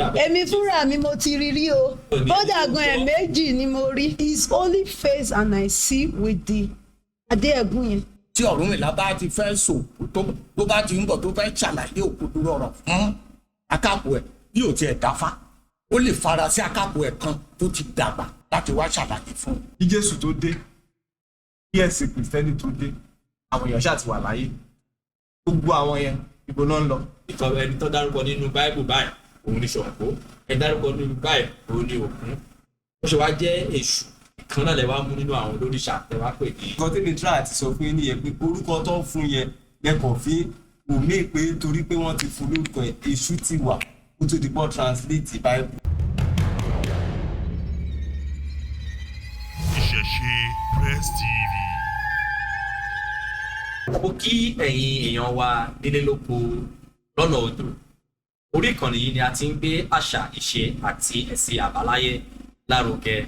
Èmi fúnra mi, mo ti rí rí o. Kódà gan, ẹ̀ méjì ni mo rí. His only face and I see with the adé ẹ̀gún yẹn. Tí Ọ̀rúnmìlà bá ti fẹ́ sòkú, tó bá ti ń bọ̀, tó fẹ́ ṣàlàyé òkodoro ọ̀rọ̀ fún akápò ẹ̀, bí ò tiẹ̀ dáfá, ó lè fara sí akápò ẹ̀ kan tó ti dàgbà láti wá ṣàlàyé fún un. Kí Jésù tó dé, kí ẹ̀sìn Kìrìsìtẹ́nì tó dé, àwọn èèyàn ṣáà ti wà láyé. Gbogbo àwọn yẹn, ibo náà ń lọ? Ìkọ ẹni tó dárúkọ nínú Báíbù báyìí, òun ni Ṣàngó. Ẹni dárúkọ nínú báyìí, òun ni Ògún. Ó ṣe wá jẹ́ Èṣù ìkan náà lẹ wá mú nínú àwọn olóríṣà tẹ wá pè ní. Nǹkan tí mi try àti sọ fún yín nìyẹn pé orúkọ tó ń fún yẹn lẹ́kọ̀ọ́ fi kò mí pé torí pé wọ́n ti fún lórúkọ yẹn, Èṣù ti wà kó tó di pọ́ translate Bible. Ìṣẹ̀ṣe Press TV. Mo kí ẹ̀yin èèyàn wa nílé, lóko, lọ́nà odò. Orí ìkànnì yìí ni a ti ń gbé àṣà, ìṣe àti ẹ̀sìn àbáláyé lárugẹ.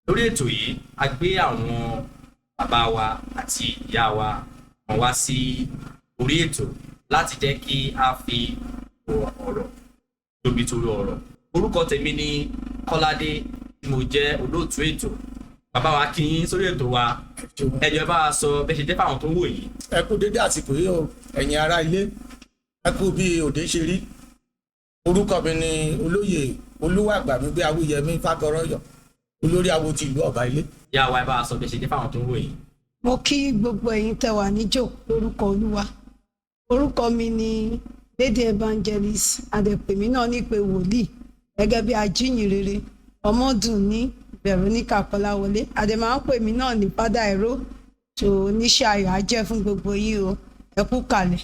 Lórí ètò yìí, a gbé àwọn bàbá wa àti ìyá wa wọn wá sí orí ètò láti jẹ́ kí a fi ọ̀rọ̀ jomitoro ọ̀rọ̀. Orúkọ tèmi ni Kọ́ládé, tí mo jẹ́ olóòtú ètò. Bàbá wa, kí yín sórí ètò wa. Ẹ jọ̀ọ́, bá wa sọ bẹ́ẹ̀ ṣe jẹ́ fáwọn tó ń wò yìí. Ẹ kú dédé àsìkò yìí o, ẹ̀yin ará ilé. Ẹ kú bí òde ṣe rí. Orúkọ mi ni Olóyè Olúwàgbàmígbé Awúyẹmí Fágọrọyọ, olórí awo ti ìlú Ọba Ilé. Ìyá wa, ẹ bá wa sọ bẹ́ẹ̀ ṣe jẹ́ fáwọn tó ń wò yìí. Mo kí gbogbo ẹ̀yin tẹ́ wà níjò lórúkọ Olúwa. Orúkọ mi ni Lady Evangelist Adẹ̀pẹ̀mí náà ní pé wòlíì gẹ́gẹ́ bí ajínyìnrere Ọmọdúnní Veronica Kọ́láwọlé. Adẹ̀ máa ń pè mí náà ní Fada Ẹ̀rọ tó oníṣẹ́. Ayọ̀ á jẹ́ fún gbogbo yín o. Ẹ kú kalẹ̀.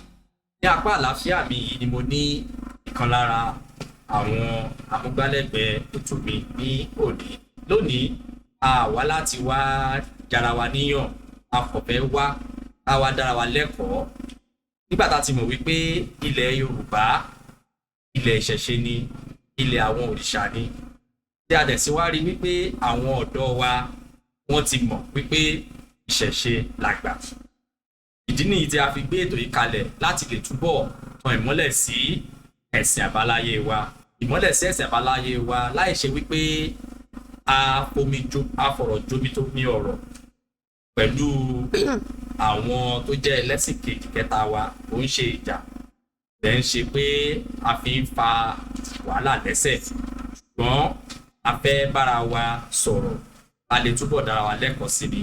Ní apá àlàáfíà mi yìí ni mo ní ìkan lára àwọn amúgbálẹ́gbẹ̀ẹ́ ètò mi ní òní. Lónìí, a wá láti wá jára wa níyàn, a kò fẹ́ wá a wá dára wa lẹ́kọ̀ọ́. Nígbà tá a ti mọ̀ wípé ilẹ̀ Yorùbá, ilẹ̀ ìṣẹ̀ṣe ni, ilẹ̀ àwọn òrìṣà ni, tí a dẹ̀ sí wá rí wípé àwọn ọ̀dọ́ wa, wọ́n ti mọ̀ wípé ìṣẹ̀ṣe làgbà, ìdí nìyí tí a fi gbé ètò yìí kalẹ̀ láti lè túbọ̀ tan ìmọ́lẹ̀ sí ẹ̀sìn àbáláyé wa, ìmọ́lẹ̀ sí ẹ̀sìn àbáláyé wa, láì ṣe wípé a fomi jo, a fọ̀rọ̀ jomi tó ní ọ̀rọ̀ pẹ̀lú àwọn tó jẹ́ ẹlẹ́sìn kejì kẹta wa. Ó ń ṣe ìjà lẹ́ ń ṣe pé a fi ń fa wàhálà lẹ́sẹ̀, ṣùgbọ́n a fẹ́ bára wa sọ̀rọ̀, a lè túbọ̀ dára wa lẹ́kọ̀ọ́ sí ni.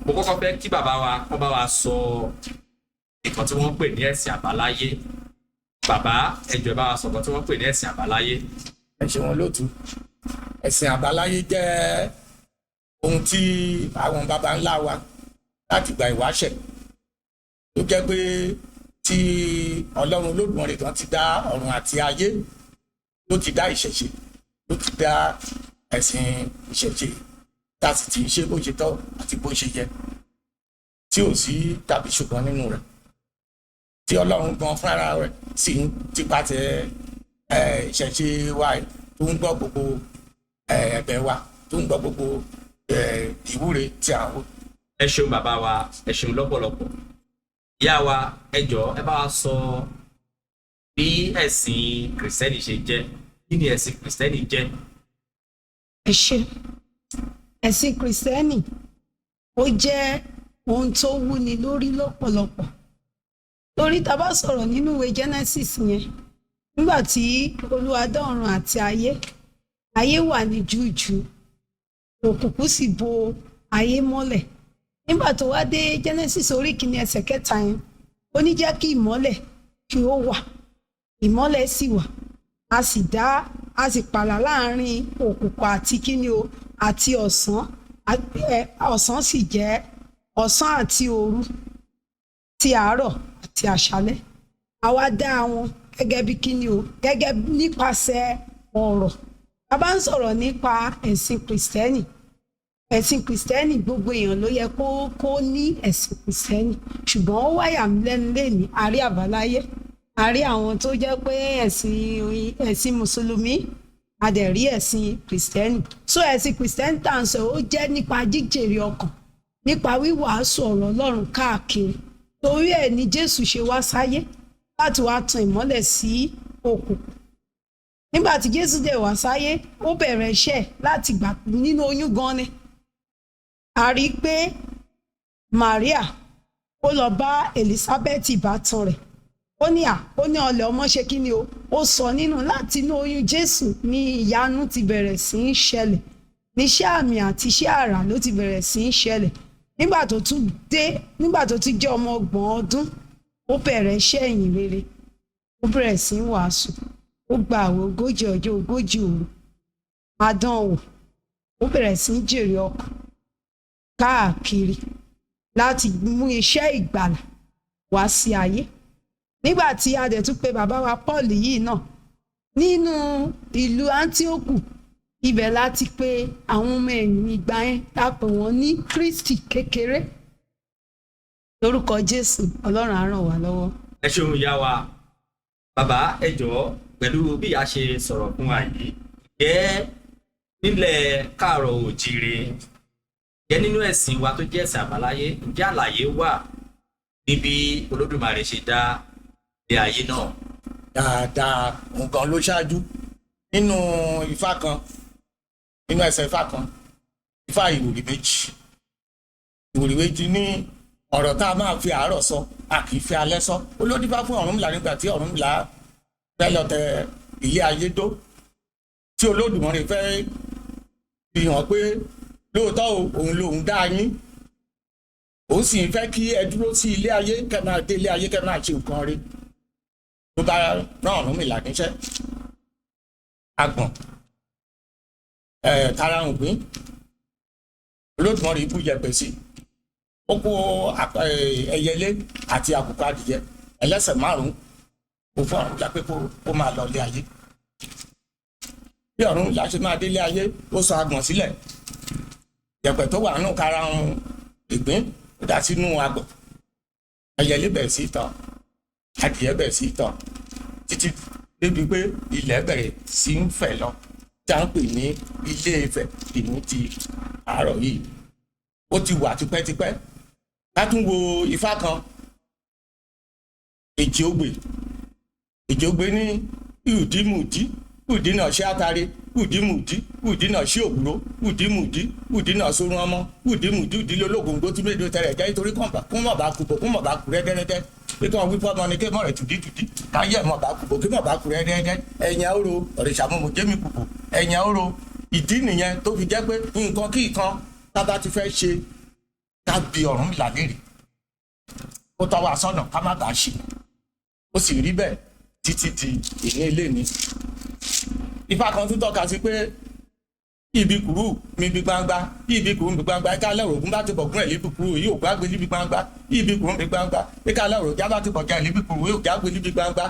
Mo kọ́kọ́ fẹ́ kí bàbá wa kọ́ bá wa sọ nǹkan tí wọ́n ń pè ní ẹ̀sìn àbáláyé. Bàbá, ẹ jọ̀ọ́, ẹ bá wa sọ nǹkan tí wọ́n ń pè ní ẹ̀sìn àbáláyé. Ẹ ṣeun lótú. Ẹ̀sìn àbáláyé jẹ́ ohun tí àwọn baba ńlá wa láti gba ìwáṣẹ̀, tó jẹ́ pé tí Ọlọ́run Olódùmarè kan ti dá ọ̀run àti ayé ló ti dá ìṣẹ̀ṣe, ló ti dá ẹ̀sìn ìṣẹ̀ṣe, tá a sì ti ṣe bó ṣe tọ́ àti bó ṣe yẹ, tí ò sí tàbí ṣùgbọ́n nínú rẹ̀, tí Ọlọ́run gan fúnra rẹ̀ sì ń tipasẹ̀ ìṣẹ̀ṣe wa tó ń gbọ́ gbogbo ẹ̀bẹ̀ wa, tó ń gbọ́ gbogbo ìwúre tí a ń wò. Ẹ ṣeun, bàbá wa, ẹ ṣeun lọ́pọ̀lọpọ̀. Ìyá wa, ẹ jọ̀ọ́, ẹ bá wa sọ bí ẹ̀sìn Kìrìsìtẹ́nì ṣe jẹ́. Kí ni ẹ̀sìn Kìrìsìtẹ́nì jẹ́? Ẹ ṣé. Ẹ̀sìn Kìrìsìtẹ́nì, ó jẹ́ ohun tó wúni lórí lọ́pọ̀lọpọ̀, torí tá a bá sọ̀rọ̀ nínú ìwé Genesis yẹn, nígbà tí Olúwa dá ọ̀run àti ayé, ayé wà ní jújù, òkùnkùn sì bo ayé mọ́lẹ̀. Nígbà tó wá dé Genesis orí kìíní, ẹsẹ̀ kẹta yẹn, ó ní, "Jẹ́ kí ìmọ́lẹ̀ kí ó wà." Ìmọ́lẹ̀ sì wà. A sì dá, a sì pààlà láàrin òkùnkùn àti kíni o, àti ọ̀sán. Ọ̀sán sì jẹ́ ọ̀sán àti òru, ti àárọ̀ àti àṣálẹ́. Àwa dá wọn gẹ́gẹ́ bí kíni o, gẹ́gẹ́ nípasẹ̀ ọ̀rọ̀. A bá ń sọ̀rọ̀ nípa ẹ̀sìn Kìrìsìtẹ́nì, ẹ̀sìn Kìrìsìtẹ́nì, gbogbo èèyàn ló yẹ kó ní ẹ̀sìn Kìrìsìtẹ́nì, ṣùgbọ́n ó wáyà mí lẹ́nu lẹ́ni, a rí àbáláyé, a rí àwọn tó jẹ́ pé ẹ̀sìn Mùsùlùmí, a dẹ̀ rí ẹ̀sìn Kìrìsìtẹ́nì. So ẹ̀sìn Kìrìsìtẹ́nì tá à ń sọ, ó jẹ́ nípa jíjèrè ọkàn, nípa wíwàásù ọ̀rọ̀ Ọlọ́run káàkiri. Torí ẹ̀ ni Jésù ṣe wá sáyé láti wá tan ìmọ́lẹ̀ sí òkùnkùn. Nígbà tí Jésù dẹ̀ wá sáyé, ó bẹ̀rẹ̀ iṣẹ́ láti gbà nínú oyún gan ni. A rí i pé Maria ó lọ bá Elizabeth ìbátan rẹ̀, ó ní à ó ní ọlẹ̀ ọmọ ṣe kí ni o, ó sọ nínú. Láti inú oyún Jésù ní ìyanu ti bẹ̀rẹ̀ sí í ṣẹlẹ̀, níṣẹ́ àmì àti iṣẹ́ àrà ló ti bẹ̀rẹ̀ sí í ṣẹlẹ̀. Nígbà tó tún dé, nígbà tó tún jẹ́ ọmọ 30 ọdún, ó bẹ̀rẹ̀ iṣẹ́ ìyìn rere, ó bẹ̀rẹ̀ sí í wàásù, ó gba àwẹ̀ 40 ọjọ́ 40 òru, adánwò, ó bẹ̀rẹ̀ sí í jèrè ọkàn káàkiri láti mú iṣẹ́ ìgbàlà wá sí ayé. Nígbà tí a dẹ̀ tún pe bàbá wa Paul yìí náà nínú ìlú Antioch, ibẹ̀ láti pe àwọn ọmọ ẹ̀yìn ìgbà yẹn, tá a pè wọ́n ní Kristi kékeré. Lórúkọ Jésù, Ọlọ́run á ràn wá lọ́wọ́. Ẹ ṣeun, ìyá wa. Bàbá, ẹ jọ̀ọ́, pẹ̀lú bí ìyá ṣe sọ̀rọ̀ fún wa yìí, jẹ́ nílẹ̀ káàrọ̀ òjìrè, jẹ́ nínú ẹ̀sìn wa tó jẹ́ ẹ̀sìn àbáláyé, ǹjẹ́ àlàyé wà níbi Olódùmarè ṣe dá ilé ayé náà? Dáadáa, nǹkan ló ṣáájú nínú ifá kan, nínú ẹsẹ̀ ifá kan, ifá ìwòrì méjì. Ìwòrì méjì ní ọ̀rọ̀ tá a máa fi àárọ̀ sọ, a kì í fi alẹ́ sọ. Olódìfá fún Ọ̀rúnmìlà nígbà tí Ọ̀rúnmìlà fẹ́ lọ tẹ ilé ayé dó, tí Olódùmarè fẹ́ fi hàn pé lóòótọ́ o, òun lòun dá yín, òun sì ń fẹ́ kí ẹ dúró sí ilé ayé, kẹ́ máa dé ilé ayé, kẹ́ máa ṣe nǹkan rí, ló bá rán Ọ̀rúnmìlà níṣẹ́. Agbọ̀n ẹ̀ karahùn gbín, Olódùmarè ibú yẹpẹ̀ sí, ó kó ẹyẹlé àti àkùkọ adìyẹ ẹlẹ́sẹ̀ márùn-ún, ó fún Ọ̀rúnmìlà pé kó máa lọ ilé ayé. Bí Ọ̀rúnmìlà ṣe máa délé ayé, ó sọ agbọ̀n sílẹ̀, yẹ̀pẹ̀ tó wà nù karahun ìgbín, ó dà sínú agbọ̀n, ẹyẹlé bẹ̀rẹ̀ sí tàn, adìyẹ bẹ̀rẹ̀ sí tàn, títí débi pé ilẹ̀ bẹ̀rẹ̀ sí ń fẹ̀ lọ, tí a ń pè ní Ilé Ifẹ̀ ìlú ti àárọ̀ yìí. Ó ti wà tipẹ́tipẹ́. Ká tún wo ifá kan, Èjì Ogbè. Èjì Ogbè ní ìdímùdí ìdínà ṣé àtàrí, ìdímùdí ìdínà ṣé òwúrò, ìdímùdí ìdínà sórun ọmọ, ìdímùdí ìdílé ológun tí méjì tẹrẹ jẹ́, nítorí kó mọ̀ bá kúbò, kó mọ̀ bá kú rẹ́dẹ́rẹ́dẹ́, pé kí wọ́n wí fọ́mọ ni kí mọ̀ rẹ̀ tùdítùdí, káyé mọ̀ bá kúbò, kí mọ̀ bá kú rẹ́dẹ́rẹ́dẹ́, ẹ̀yìn àóró òrìṣà mọ̀mọ́ jẹ́mi kúbò, ẹ̀yìn àóró. Ìdí nìyẹn tó fi jẹ́ pé nǹkan kí nǹkan tá bá ti fẹ́ ṣe, ká bi Ọ̀rúnmìlà léèrè, kó tọ́ wa sọ́nà, ká má bàa ṣe. Ó sì rí bẹ́ẹ̀ títí di ìní ilé ni. Ifá kan tún tọ́ka sí pé ibi kúrú mi bí gbangba, ibi kúrú mi gbangba, ẹ̀ka lẹ́rọ̀ ògún bá ti bọ̀ gún ẹ̀ líbi kúrú yóò gbàgbé líbi gbangba, ibi kúrú mi gbangba, ẹ̀ka lẹ́rọ̀ òjá bá ti bọ̀ já líbi kúrú yóò gbàgbé líbi gbangba,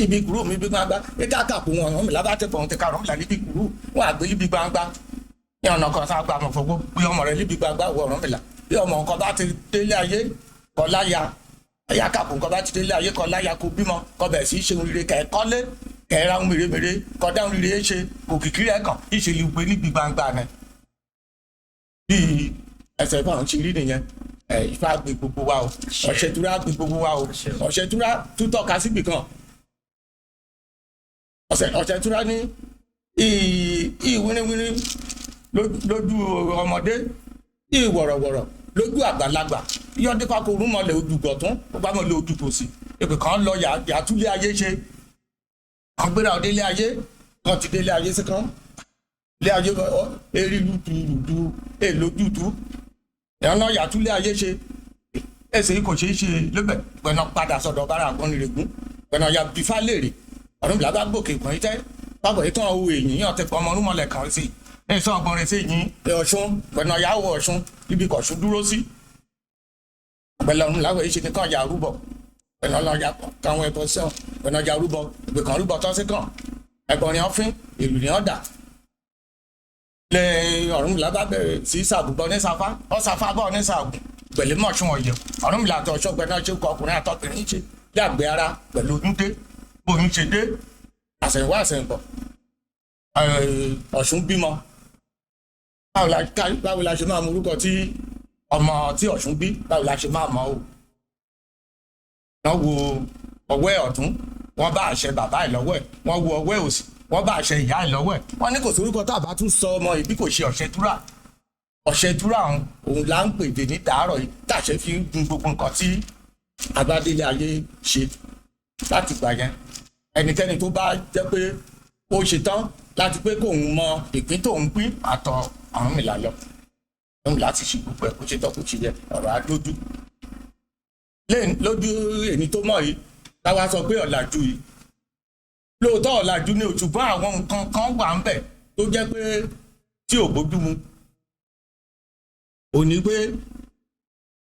ibi kúrú mi bí gbangba, ẹ̀ka kàkó wọn Ọ̀rúnmìlà bá ti bọ̀ ti ka Ọ̀rúnmìlà líbi kúrú wọn àgbé líbi gbangba. Ní ọ̀nà kan sáà gba àmọ̀ fọwọ́ bí ọmọ rẹ líbi gbangba wọ Ọ̀rúnmìlà, bí ọmọ nǹkan bá ti délé ayé kọ láya, ẹ̀yà kàkó nǹkan bá ti délé ayé kọ láya, kó bímọ, kọ bẹ̀rẹ̀ sí í ṣe rere, kẹ̀ kọ́lé, kẹ̀ ra ohun mèremère, kọ dá ohun rere ṣe, òkìkí rẹ̀ kàn ìṣèlú gbé níbi gbangba rẹ̀. Bí ẹsẹ̀ ìfọ̀rọ̀ ṣe rí nìyẹn. Ẹ̀ Ifá gbé gbogbo wa o, Ọ̀ṣẹ̀túrà gbé gbogbo wa o. Ọ̀ṣẹ̀túrà tún tọ́ka síbì kan. Ọ̀ṣẹ̀túrà ní ìwíníwíní lójú ọmọdé, ìwọ̀rọ̀wọ̀rọ̀ lójú àgbàlagbà, yọdí pákó rúmọlẹ̀ ojúgọ̀tún, ó bá mọ̀lẹ̀ ojúkòsì, èpè kan lọ yàtúlé ayé ṣe, kan gbéra ọdẹ ilé ayé kan ti délé ayé sí kan ilé ayé erí lùdùlùdù èlòjútu ìyànà yàtúlé ayé ṣe, ẹsẹ̀ yìí kò ṣeé ṣe lébẹ̀ gbẹ̀nà padà sọ̀dọ̀ bára àgbọ̀nrẹ̀gùn gbẹ̀nà ya bífá léèrè. Ọ̀rúnmìlà bá gòkè kàn yín tẹ́ bábọ̀ yìí kàn ó èyí yàn tẹ ọmọ rúmọlẹ̀ kàn sí ẹ̀ sọ ọgbọ̀n rẹ̀ sí yín Ọ̀ṣun gbẹ̀nà yà wọ Ọ̀ṣun ibi kọ̀ṣun dúró sí pẹ̀lú Ọ̀rúnmìlà wọ̀ yìí ṣe ni kàn yà rúbọ pẹ̀lú ọlọ́jà káwọn ẹbọ sẹ́wọ̀n pẹ̀lú ọjà rúbọ ìgbè kan rúbọ tọ́sí kàn ẹ̀bọ ni wọ́n fín ìlú ni wọ́n dà lẹ. Ọ̀rúnmìlà bá bẹ̀rẹ̀ sí sàbùbọ ní sàfá ọ̀sàfá bọ̀ ní sàgùn pẹ̀lú mọ̀ṣún ọ̀yẹ̀. Ọ̀rúnmìlà àti Ọ̀ṣun pẹ̀lú ọ̀ṣun kọ ọkùnrin àtọkùnrin ṣe dàgbé ara pẹ̀lú oyún dé, bóyún ṣe dé, àṣẹ̀yìnwá àṣẹ̀yìnbọ̀, Ọ̀ṣun bímọ. Báwo la ṣe máa mọ orúkọ tí ọmọ tí Ọ̀ṣun bí? Báwo la ṣe máa mọ̀ o? Wọ́n wo ọwọ́ ẹ̀ ọ̀tún, wọ́n bá àṣẹ bàbá ẹ̀ lọ́wọ́ ẹ̀. Wọ́n wo ọwọ́ ẹ̀ òsì, Wọ́n bá àṣẹ ìyá ẹ̀ lọ́wọ́ ẹ̀. Wọ́n ní kò sórúkọ tá a bá tún sọ ọmọ yìí bí kò ṣe Ọ̀ṣẹ́túrà. Ọ̀ṣẹ́túrà òun òun là ń pè dé ní dàárọ̀ yìí, tàṣẹ fi ń gun gbogbo nǹkan tí abádélé ayé ṣe láti gbà yẹn. Ẹnikẹ́ni tó bá jẹ́ pé ó ṣe tán láti pé kóun mọ ìpín tóun pín, àtọ̀ Ọ̀rúnmìlà lọ. Ọ̀rúnmìlà ti ṣe gbogbo ẹ̀ kó ṣe tán, kó ṣe yẹ, ọ̀rọ̀ adójú lójú èmi tó mọ̀ yìí. Táwa sọ pé ọ̀làjú yìí, lóòótọ́ ọ̀làjú ni, ṣùgbọ́n àwọn nǹkan kan wà ń bẹ̀ tó jẹ́ pé tí ò bójú mu. Ò ní pé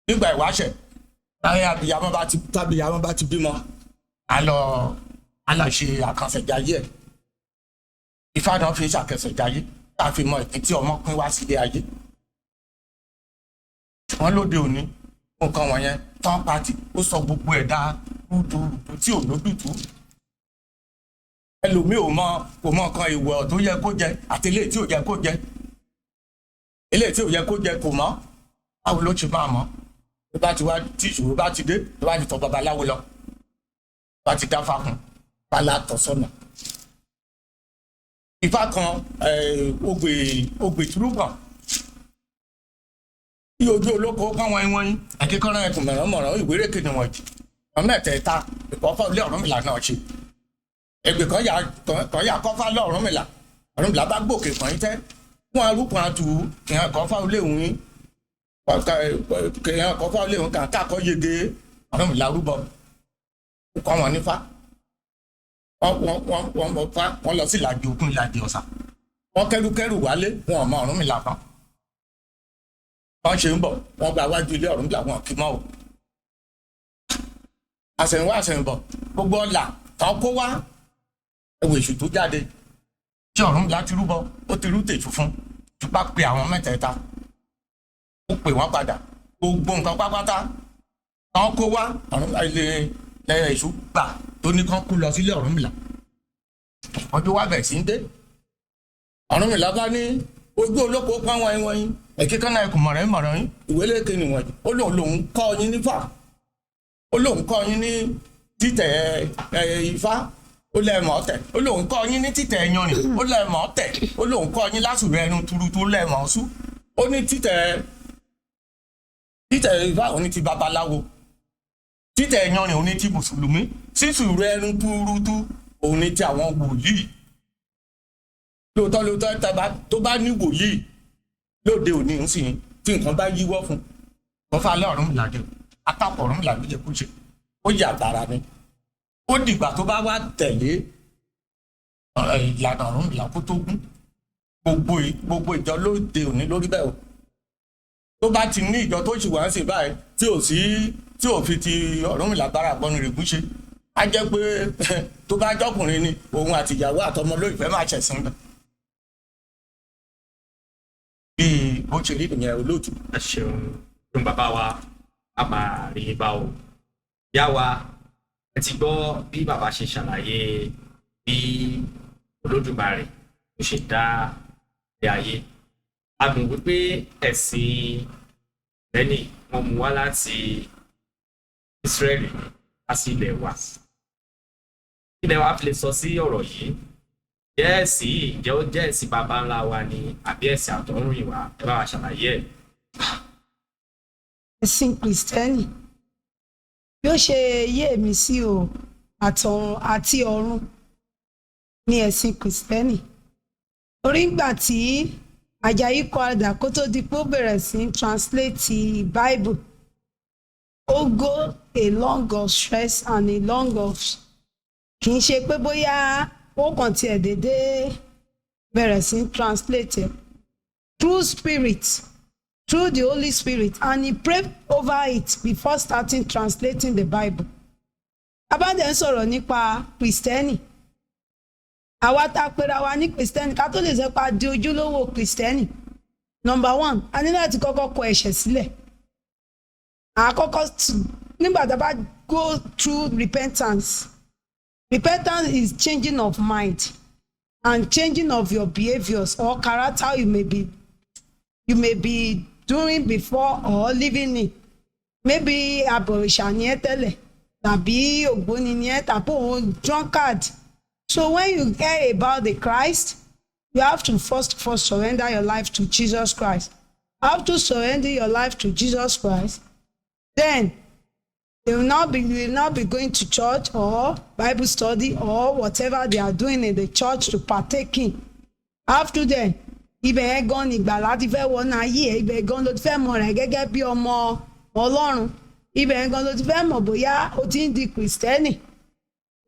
nígbà ìwáṣẹ̀, táyà abiyamọ bá ti tábìyamọ bá ti bímọ, a lọ ṣe àkànṣẹ̀jáyé ẹ̀. Ifá náà fi ṣàkànṣẹ̀jáyé tá a fi mọ ìpín tí ọmọ pín wá sílé ayé. Ṣùgbọ́n lóde òní, nǹkan wọ̀nyẹn tán pati, ó sọ gbogbo ẹ̀dá rúdurùdu tí ò lójútùú. Ẹlòmíì ò mọ, kò mọ nǹkan ìwọ̀ tó yẹ kó jẹ àti eléyìí tí ò yẹ kó jẹ. Eléyìí tí ò yẹ kó jẹ, kò mọ̀. Báwo ló ṣe máa mọ̀? Tó bá ti wá tí ìṣòro bá ti dé, tó bá ti tọ̀ babaláwo lọ, tó bá ti dá fákun bala tọ̀ sọ́nà. Ifá kan, ogbè ogbè túrúkàn tí ojú olóko kán wọ́n wọ́n akíkọ́rọ́ ẹkùn mọ̀rànmọ̀ràn ìwérékè ni wọ́n jì wọ́n mẹ́tẹ̀ẹ̀ta ìkọ́fà ilé Ọ̀rúnmìlà náà ṣe. Ẹgbẹ́ kan yà kọ́fà lé Ọ̀rúnmìlà. Ọ̀rúnmìlà bá gbòkè kàn yín tẹ́ fún arúgbó àtù kìhàn kọ́fà ilé òun kìhàn kọ́fà ilé òun kàn káàkọ́ yege. Ọ̀rúnmìlà rúbọ kọ́ wọn nífà. Wọ́n lọ sí ìlàjì òkun, ìlàjì ọ̀sà. Wọ́n kẹ́rùkẹ́rù wálé, wọn ò mọ Ọ̀rúnmìlà kan. Wọ́n ṣe ń bọ̀, wọ́n gba wájú ilé Ọ̀rúnmìlà, wọn kì í mọ́ o. Àṣẹ̀yìnwá àṣẹ̀yìnbọ̀, gbogbo ọ̀là tán kó wá, ẹwọ èṣù tó jáde tí Ọ̀rúnmìlà ti rúbọ, ó ti rú tèṣù fún tùpá pe àwọn mẹ́tẹ̀ẹ̀ta, ó pè wọ́n padà. Gbogbo nǹkan pápátá tán kó wá, Ọ̀rúnmìlà ilé lẹ́yìn èṣù gbà tó ní kán kú lọ sílé Ọ̀rúnmìlà. Ọjọ́ wa bẹ̀ sí ń dé. Ọ̀rúnmìlà bá ní ojú olóko pọ́n wọ́n wọ́n yín ẹ̀kí kan náà ẹkùn mọ̀rẹ́ mọ̀rẹ́ yín ìwé léke nìwọ̀nyí. Ó lóun lòun kọ́ yín nífà, ó lóun kọ́ yín ní títẹ̀ ẹ ifá, ó lẹ́ẹ̀mọ́ tẹ̀. Ó lóun kọ́ yín ní títẹ̀ yanrìn, ó lẹ́ẹ̀mọ́ tẹ̀. Ó lóun kọ́ yín lásùrù ẹnu tuurutu, ó lẹ́ẹ̀mọ́ sú. Ó ní títẹ̀ ifá òní ti babaláwo, títẹ̀ yanrìn òní ti mùsùlùmí, sísùrù ẹnu tuurutu òní ti àwọn wòlíì. Lóòótọ́ lóòótọ́, tó bá ní wòlíì lóde òní ń sìn, tí nǹkan bá yíwọ́ fún wọn, fà lé Ọ̀rúnmìlà jẹ akápọ̀ Ọ̀rúnmìlà ló jẹ kó ṣe. Ó yà bàrà ni. Ó dìgbà tó bá wá tẹ̀lé ìlànà Ọ̀rúnmìlà kó tó gún. Gbogbo ìjọ lóde òní lórí bẹ́ẹ̀ o. Tó bá ti ní ìjọ tó ṣì wá ń sìn báyìí tí ò sí, tí ò fi ti Ọ̀rúnmìlà bára gbọ́nú rẹ̀ gún ṣe, á jẹ́ pé tó bá jọkùnrin ni òun àti ìyàwó àtọmọ lóyún fẹ́ máa ṣẹ̀sìn bẹ́ẹ̀. Bí bó ṣe rí nìyẹn, olóòtú. Ẹ ṣeun fún bàbá wa, a máa rí i bá o. Yá wa, ẹ ti gbọ́ bí bàbá ṣe ṣàlàyé bí Olódùmarè ó ṣe dá ilé ayé. A mọ̀ wípé ẹ̀sìn lẹ́nì wọ́n mú wá láti Ísírẹ́lì wá sí ilẹ̀ wa. Ilẹ̀ wa fi lè sọ sí ọ̀rọ̀ yìí, jẹ́ ẹ̀sìn yìí, ǹjẹ́ ó jẹ́ ẹ̀sìn baba ńlá wa ni àbí ẹ̀sìn àtọ̀húnrìnwá? Ẹ bá wa ṣàlàyé ẹ̀. Ẹ̀sìn Kìrìsìtẹ́nì, bí ó ṣe yé mi sí o, àtọ̀run àti ọ̀run ni ẹ̀sìn Kìrìsìtẹ́nì. Torí ńgbà tí Àjàyí Crowther, kó tó di pé ó bẹ̀rẹ̀ sí í translate Bible, ó go a long of stress and a long of, kì í ṣe pé bóyá ó kàn tiẹ̀ déédéé bẹ̀rẹ̀ sí í translate ẹ̀. Through spirit, through the Holy Spirit, and he prayed over it before starting translating the Bible. Abájẹ́ ń sọ̀rọ̀ nípa Kìrìsìtẹ́nì, àwa tá a pera wa ní Kìrìsìtẹ́nì, ká tó lè sọ pé a di ojúlówó Kìrìsìtẹ́nì, number one, a ní láti kọ́kọ́ kọ ẹ̀ṣẹ̀ sílẹ̀. Àkọ́kọ́, nígbà tá a bá go through repentance. Repentance is changing of mind and changing of your behaviours or character you may be doing before or living in. Maybe abọ̀rìṣà ni ẹ́ tẹ́lẹ̀, tàbí ògbóni ni ẹ́, tàbí òun drunkard. So when you hear about the Christ, you have to first of all surrender your life to Jesus Christ. After surrendering your life to Jesus Christ, then they will not be you will not be going to church or Bible study or whatever they are doing in the church to partake in. After then, ibẹ̀ yẹn gan ni ìgbàlà ti fẹ́ wọnú ayé ẹ̀, ibẹ̀ gan ló ti fẹ́ mọ̀ rẹ̀ gẹ́gẹ́ bí ọmọ Ọlọ́run, ibẹ̀ yẹn gan ló ti fẹ́ mọ̀ bóyá o ti ń di Kìrìsìtẹ́nì.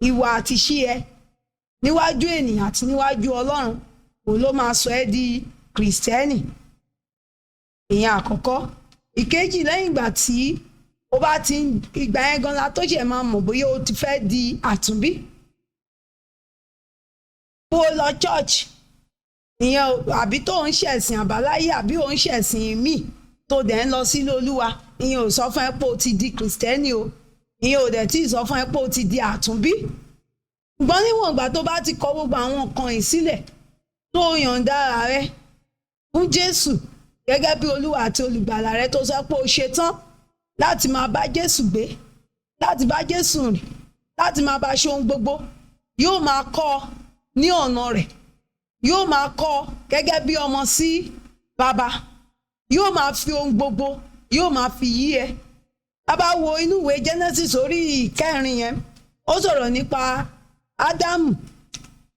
Ìwà àti ṣí ẹ níwájú ènìyàn àti níwájú Ọlọ́run òun ló máa sọ ẹ́ di Kìrìsìtẹ́nì. Ìyẹn àkọ́kọ́. Ìkejì, lẹ́yìn ìgbà tí ó bá ti ń ìgbà yẹn gan la tó ṣe máa mọ̀ bóyá o ti fẹ́ di àtúnbí. Bó o lọ church ìyẹn àbí tó ń ṣẹ̀sìn àbáláyé àbí ò ń ṣẹ̀sìn míì tó dẹ̀ ń lọ sílé Olúwa, ìyẹn ò sọ fún ẹ pé o ti di Kìrìsìtẹ́nì o. Ìyẹn ò dẹ̀ tí ì sọ fún ẹ pé o ti di àtúnbí. Ṣùgbọ́n níwọ̀n ìgbà tó bá ti kọ gbogbo àwọn nǹkan yìí sílẹ̀, tó yọ̀ǹda ara rẹ fún Jésù gẹ́gẹ́ bí Olúwa àti olùgbàlà rẹ, tó sọ pé o ṣetán láti máa bá Jésù gbé, láti bá Jésù rìn, láti máa bá ṣe ohun gbogbo, yóò máa kọ́ ọ ní ọ̀nà rẹ̀, yóò máa kọ́ ọ gẹ́gẹ́ bí ọmọ sí bàbá, yóò máa fi ohun gbogbo, yóò máa fi yí ẹ. A bá wo inú ìwé Genesis orí ìkẹrin yẹn, ó sọ̀rọ̀ nípa Ádámù,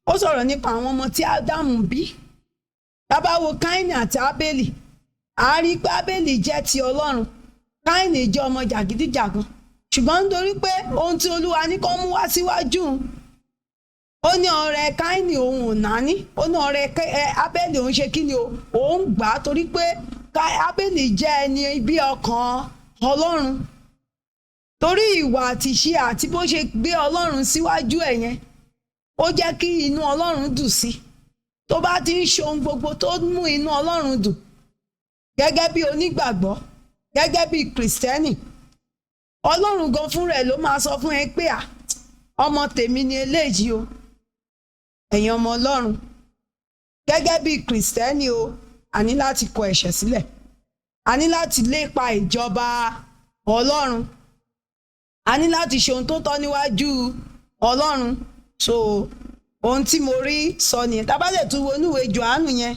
ó sọ̀rọ̀ nípa àwọn ọmọ tí Ádámù bí. Tá bá wo Káínì àti Ábélì, a rí pé Ábélì jẹ́ ti Ọlọ́run, Káínì jẹ́ ọmọ jàgídíjàgan. Ṣùgbọ́n nítorí pé ohun tí Olúwa ní kó mú wá síwájú òun, ó ní ọrẹ Káínì òun ò náání, ó ní ọrẹ Ábélì òun ṣe kí ni o, òun gbà á, torí pé Ábélì jẹ́ ẹni bí ọkàn Ọlọ́run. Torí ìwà àti ìṣe àti bó ṣe gbé Ọlọ́run síwájú ẹ̀ yẹn, ó jẹ́ kí inú Ọlọ́run dùn sí. Tó bá ti ń ṣe ohun gbogbo tó mú inú Ọlọ́run dùn gẹ́gẹ́ bí onígbàgbọ́, gẹ́gẹ́ bí Kìrìsìtẹ́nì, Ọlọ́run gan fúnra ẹ̀ ló máa sọ fún ẹ pé, "À, ọmọ tèmi ni eléyìí o." Ẹ̀yin ọmọ Ọlọ́run, gẹ́gẹ́ bí Kìrìsìtẹ́nì o, a ní láti kọ ẹ̀ṣẹ̀ sílẹ̀, a ní láti lépa ìjọba Ọlọ́run, a ní láti ṣe ohun tó tọ́ níwájú Ọlọ́run. So ohun tí mo rí sọ nìyẹn. Tá bá lè tún wo inú ìwé Jòhánù yẹn,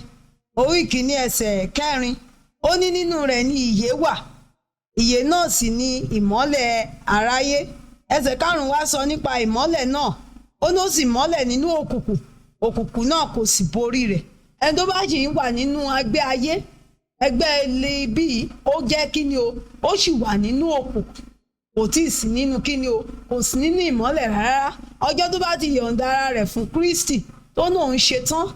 orí ìkíní, ẹsẹ̀ kẹrin, ó ní nínú rẹ̀ ní ìyè wà, ìyè náà sì ni ìmọ́lẹ̀ aráyé. Ẹsẹ̀ karùn-ún wá sọ nípa ìmọ́lẹ̀ náà. Ó ní ó sì mọ́lẹ̀ nínú òkùnkùn, òkùnkùn náà kò sì borí rẹ̀. Ẹni tó bá sì ń wà nínú ẹgbẹ́ ayé, ẹgbẹ́ ilé bíi, ó jẹ́ kí ni o, ó sì wà nínú òkùnkùn, kò tí ì sí nínú kí ni o, kò sí nínú ìmọ́lẹ̀ rárá. Ọjọ́ tó bá ti yọ̀ǹda ara rẹ̀ fún Kristi, tó náà ń ṣe tán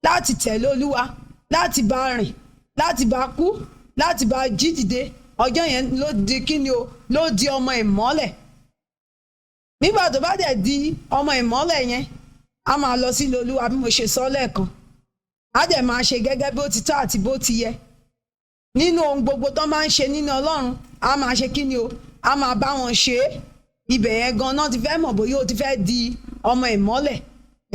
láti tẹ̀lé Olúwa, láti bá rìn, láti bá kú, láti bá jí dìde, ọjọ́ yẹn ló di kí ni o, ló di ọmọ ìmọ́lẹ̀. Nígbà tó bá dẹ̀ di ọmọ ìmọ́lẹ̀ yẹn, a máa lọ sílé Olúwa bí mo ṣe sọ lẹ́ẹ̀kan, á dẹ̀ máa ṣe gẹ́gẹ́ bí ó ti tọ́ àti bó ti yẹ nínú ohun gbogbo tó máa ń ṣe nínú Ọlọ́run. A máa ṣe kí ni o, a máa bá wọn ṣe é. Ibẹ̀ yẹn gan-an ti fẹ́ mọ̀ bóyá o ti fẹ́ di ọmọ ìmọ́lẹ̀.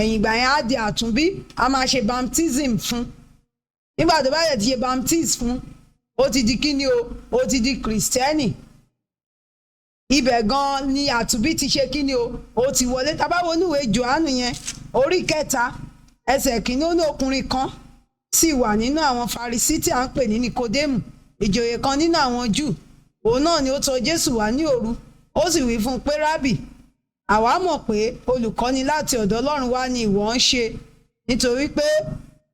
Ẹ̀yìn ìgbà yẹn, á di àtúnbí, a máa ṣe baptism fún. Nígbà tó bá dẹ̀ ti ṣe baptism fún, ó ti di kí ni o, ó ti di Kìrìsìtẹ́nì. Ibẹ̀ gan ni àtúnbí ti ṣe kí ni o, ó ti wọlé. Tá bá wo inú ìwé Jòhánù yẹn, orí kẹta, ẹsẹ̀ kìíní, ó ní ọkùnrin kan sì wà nínú àwọn Farisí tí à ń pè ní Nikodémù, ìjòyè kan nínú àwọn Júù. Òun náà ni ó tọ̀ Jésù wá ní òru, ó sì wí fún un pé, "Rábì, àwa mọ̀ pé olùkọ́ni láti ọ̀dọ̀ Ọlọ́run wá ni ìwọ ń ṣe, nítorí pé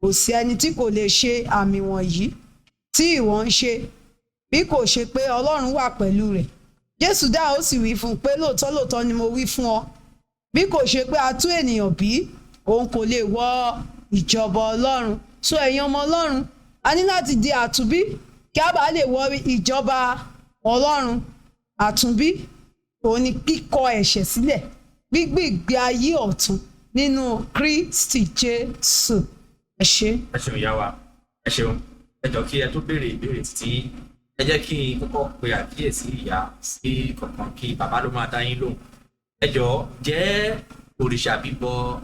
kò sí ẹni tí kò lè ṣe àmì wọ̀nyí tí ìwọ ń ṣe bí kò ṣe pé Ọlọ́run wà pẹ̀lú rẹ̀." Jésù dá, ó sì wí fún un pé, "Lóòótọ́ lóòótọ́ ni mo wí fún ọ, bí kò ṣe pé a tún ènìyàn bí, òun kò lè wọ ìjọba Ọlọ́run." So ẹ̀yin ọmọ Ọlọ́run, a ní láti di àtúnbí kí a bá lè wọ ìjọba Ọlọ́run. Àtúnbí òun ni kíkọ ẹ̀ṣẹ̀ sílẹ̀, gbígbé ìgbé ayé ọ̀tun nínú Kristi Jésù. Ẹ ṣé. Ẹ ṣeun, ìyá wa, ẹ ṣeun. Ẹ jọ, kí ẹ tó béèrè ìbéèrè títí, ẹ jẹ́ kí n kọ́kọ́ pe àkíyèsí ìyá sí kọ̀ọ̀kan, kí bàbá ló máa dá yín lóhùn. Ẹ jọ, jẹ́ òrìṣà bíbọ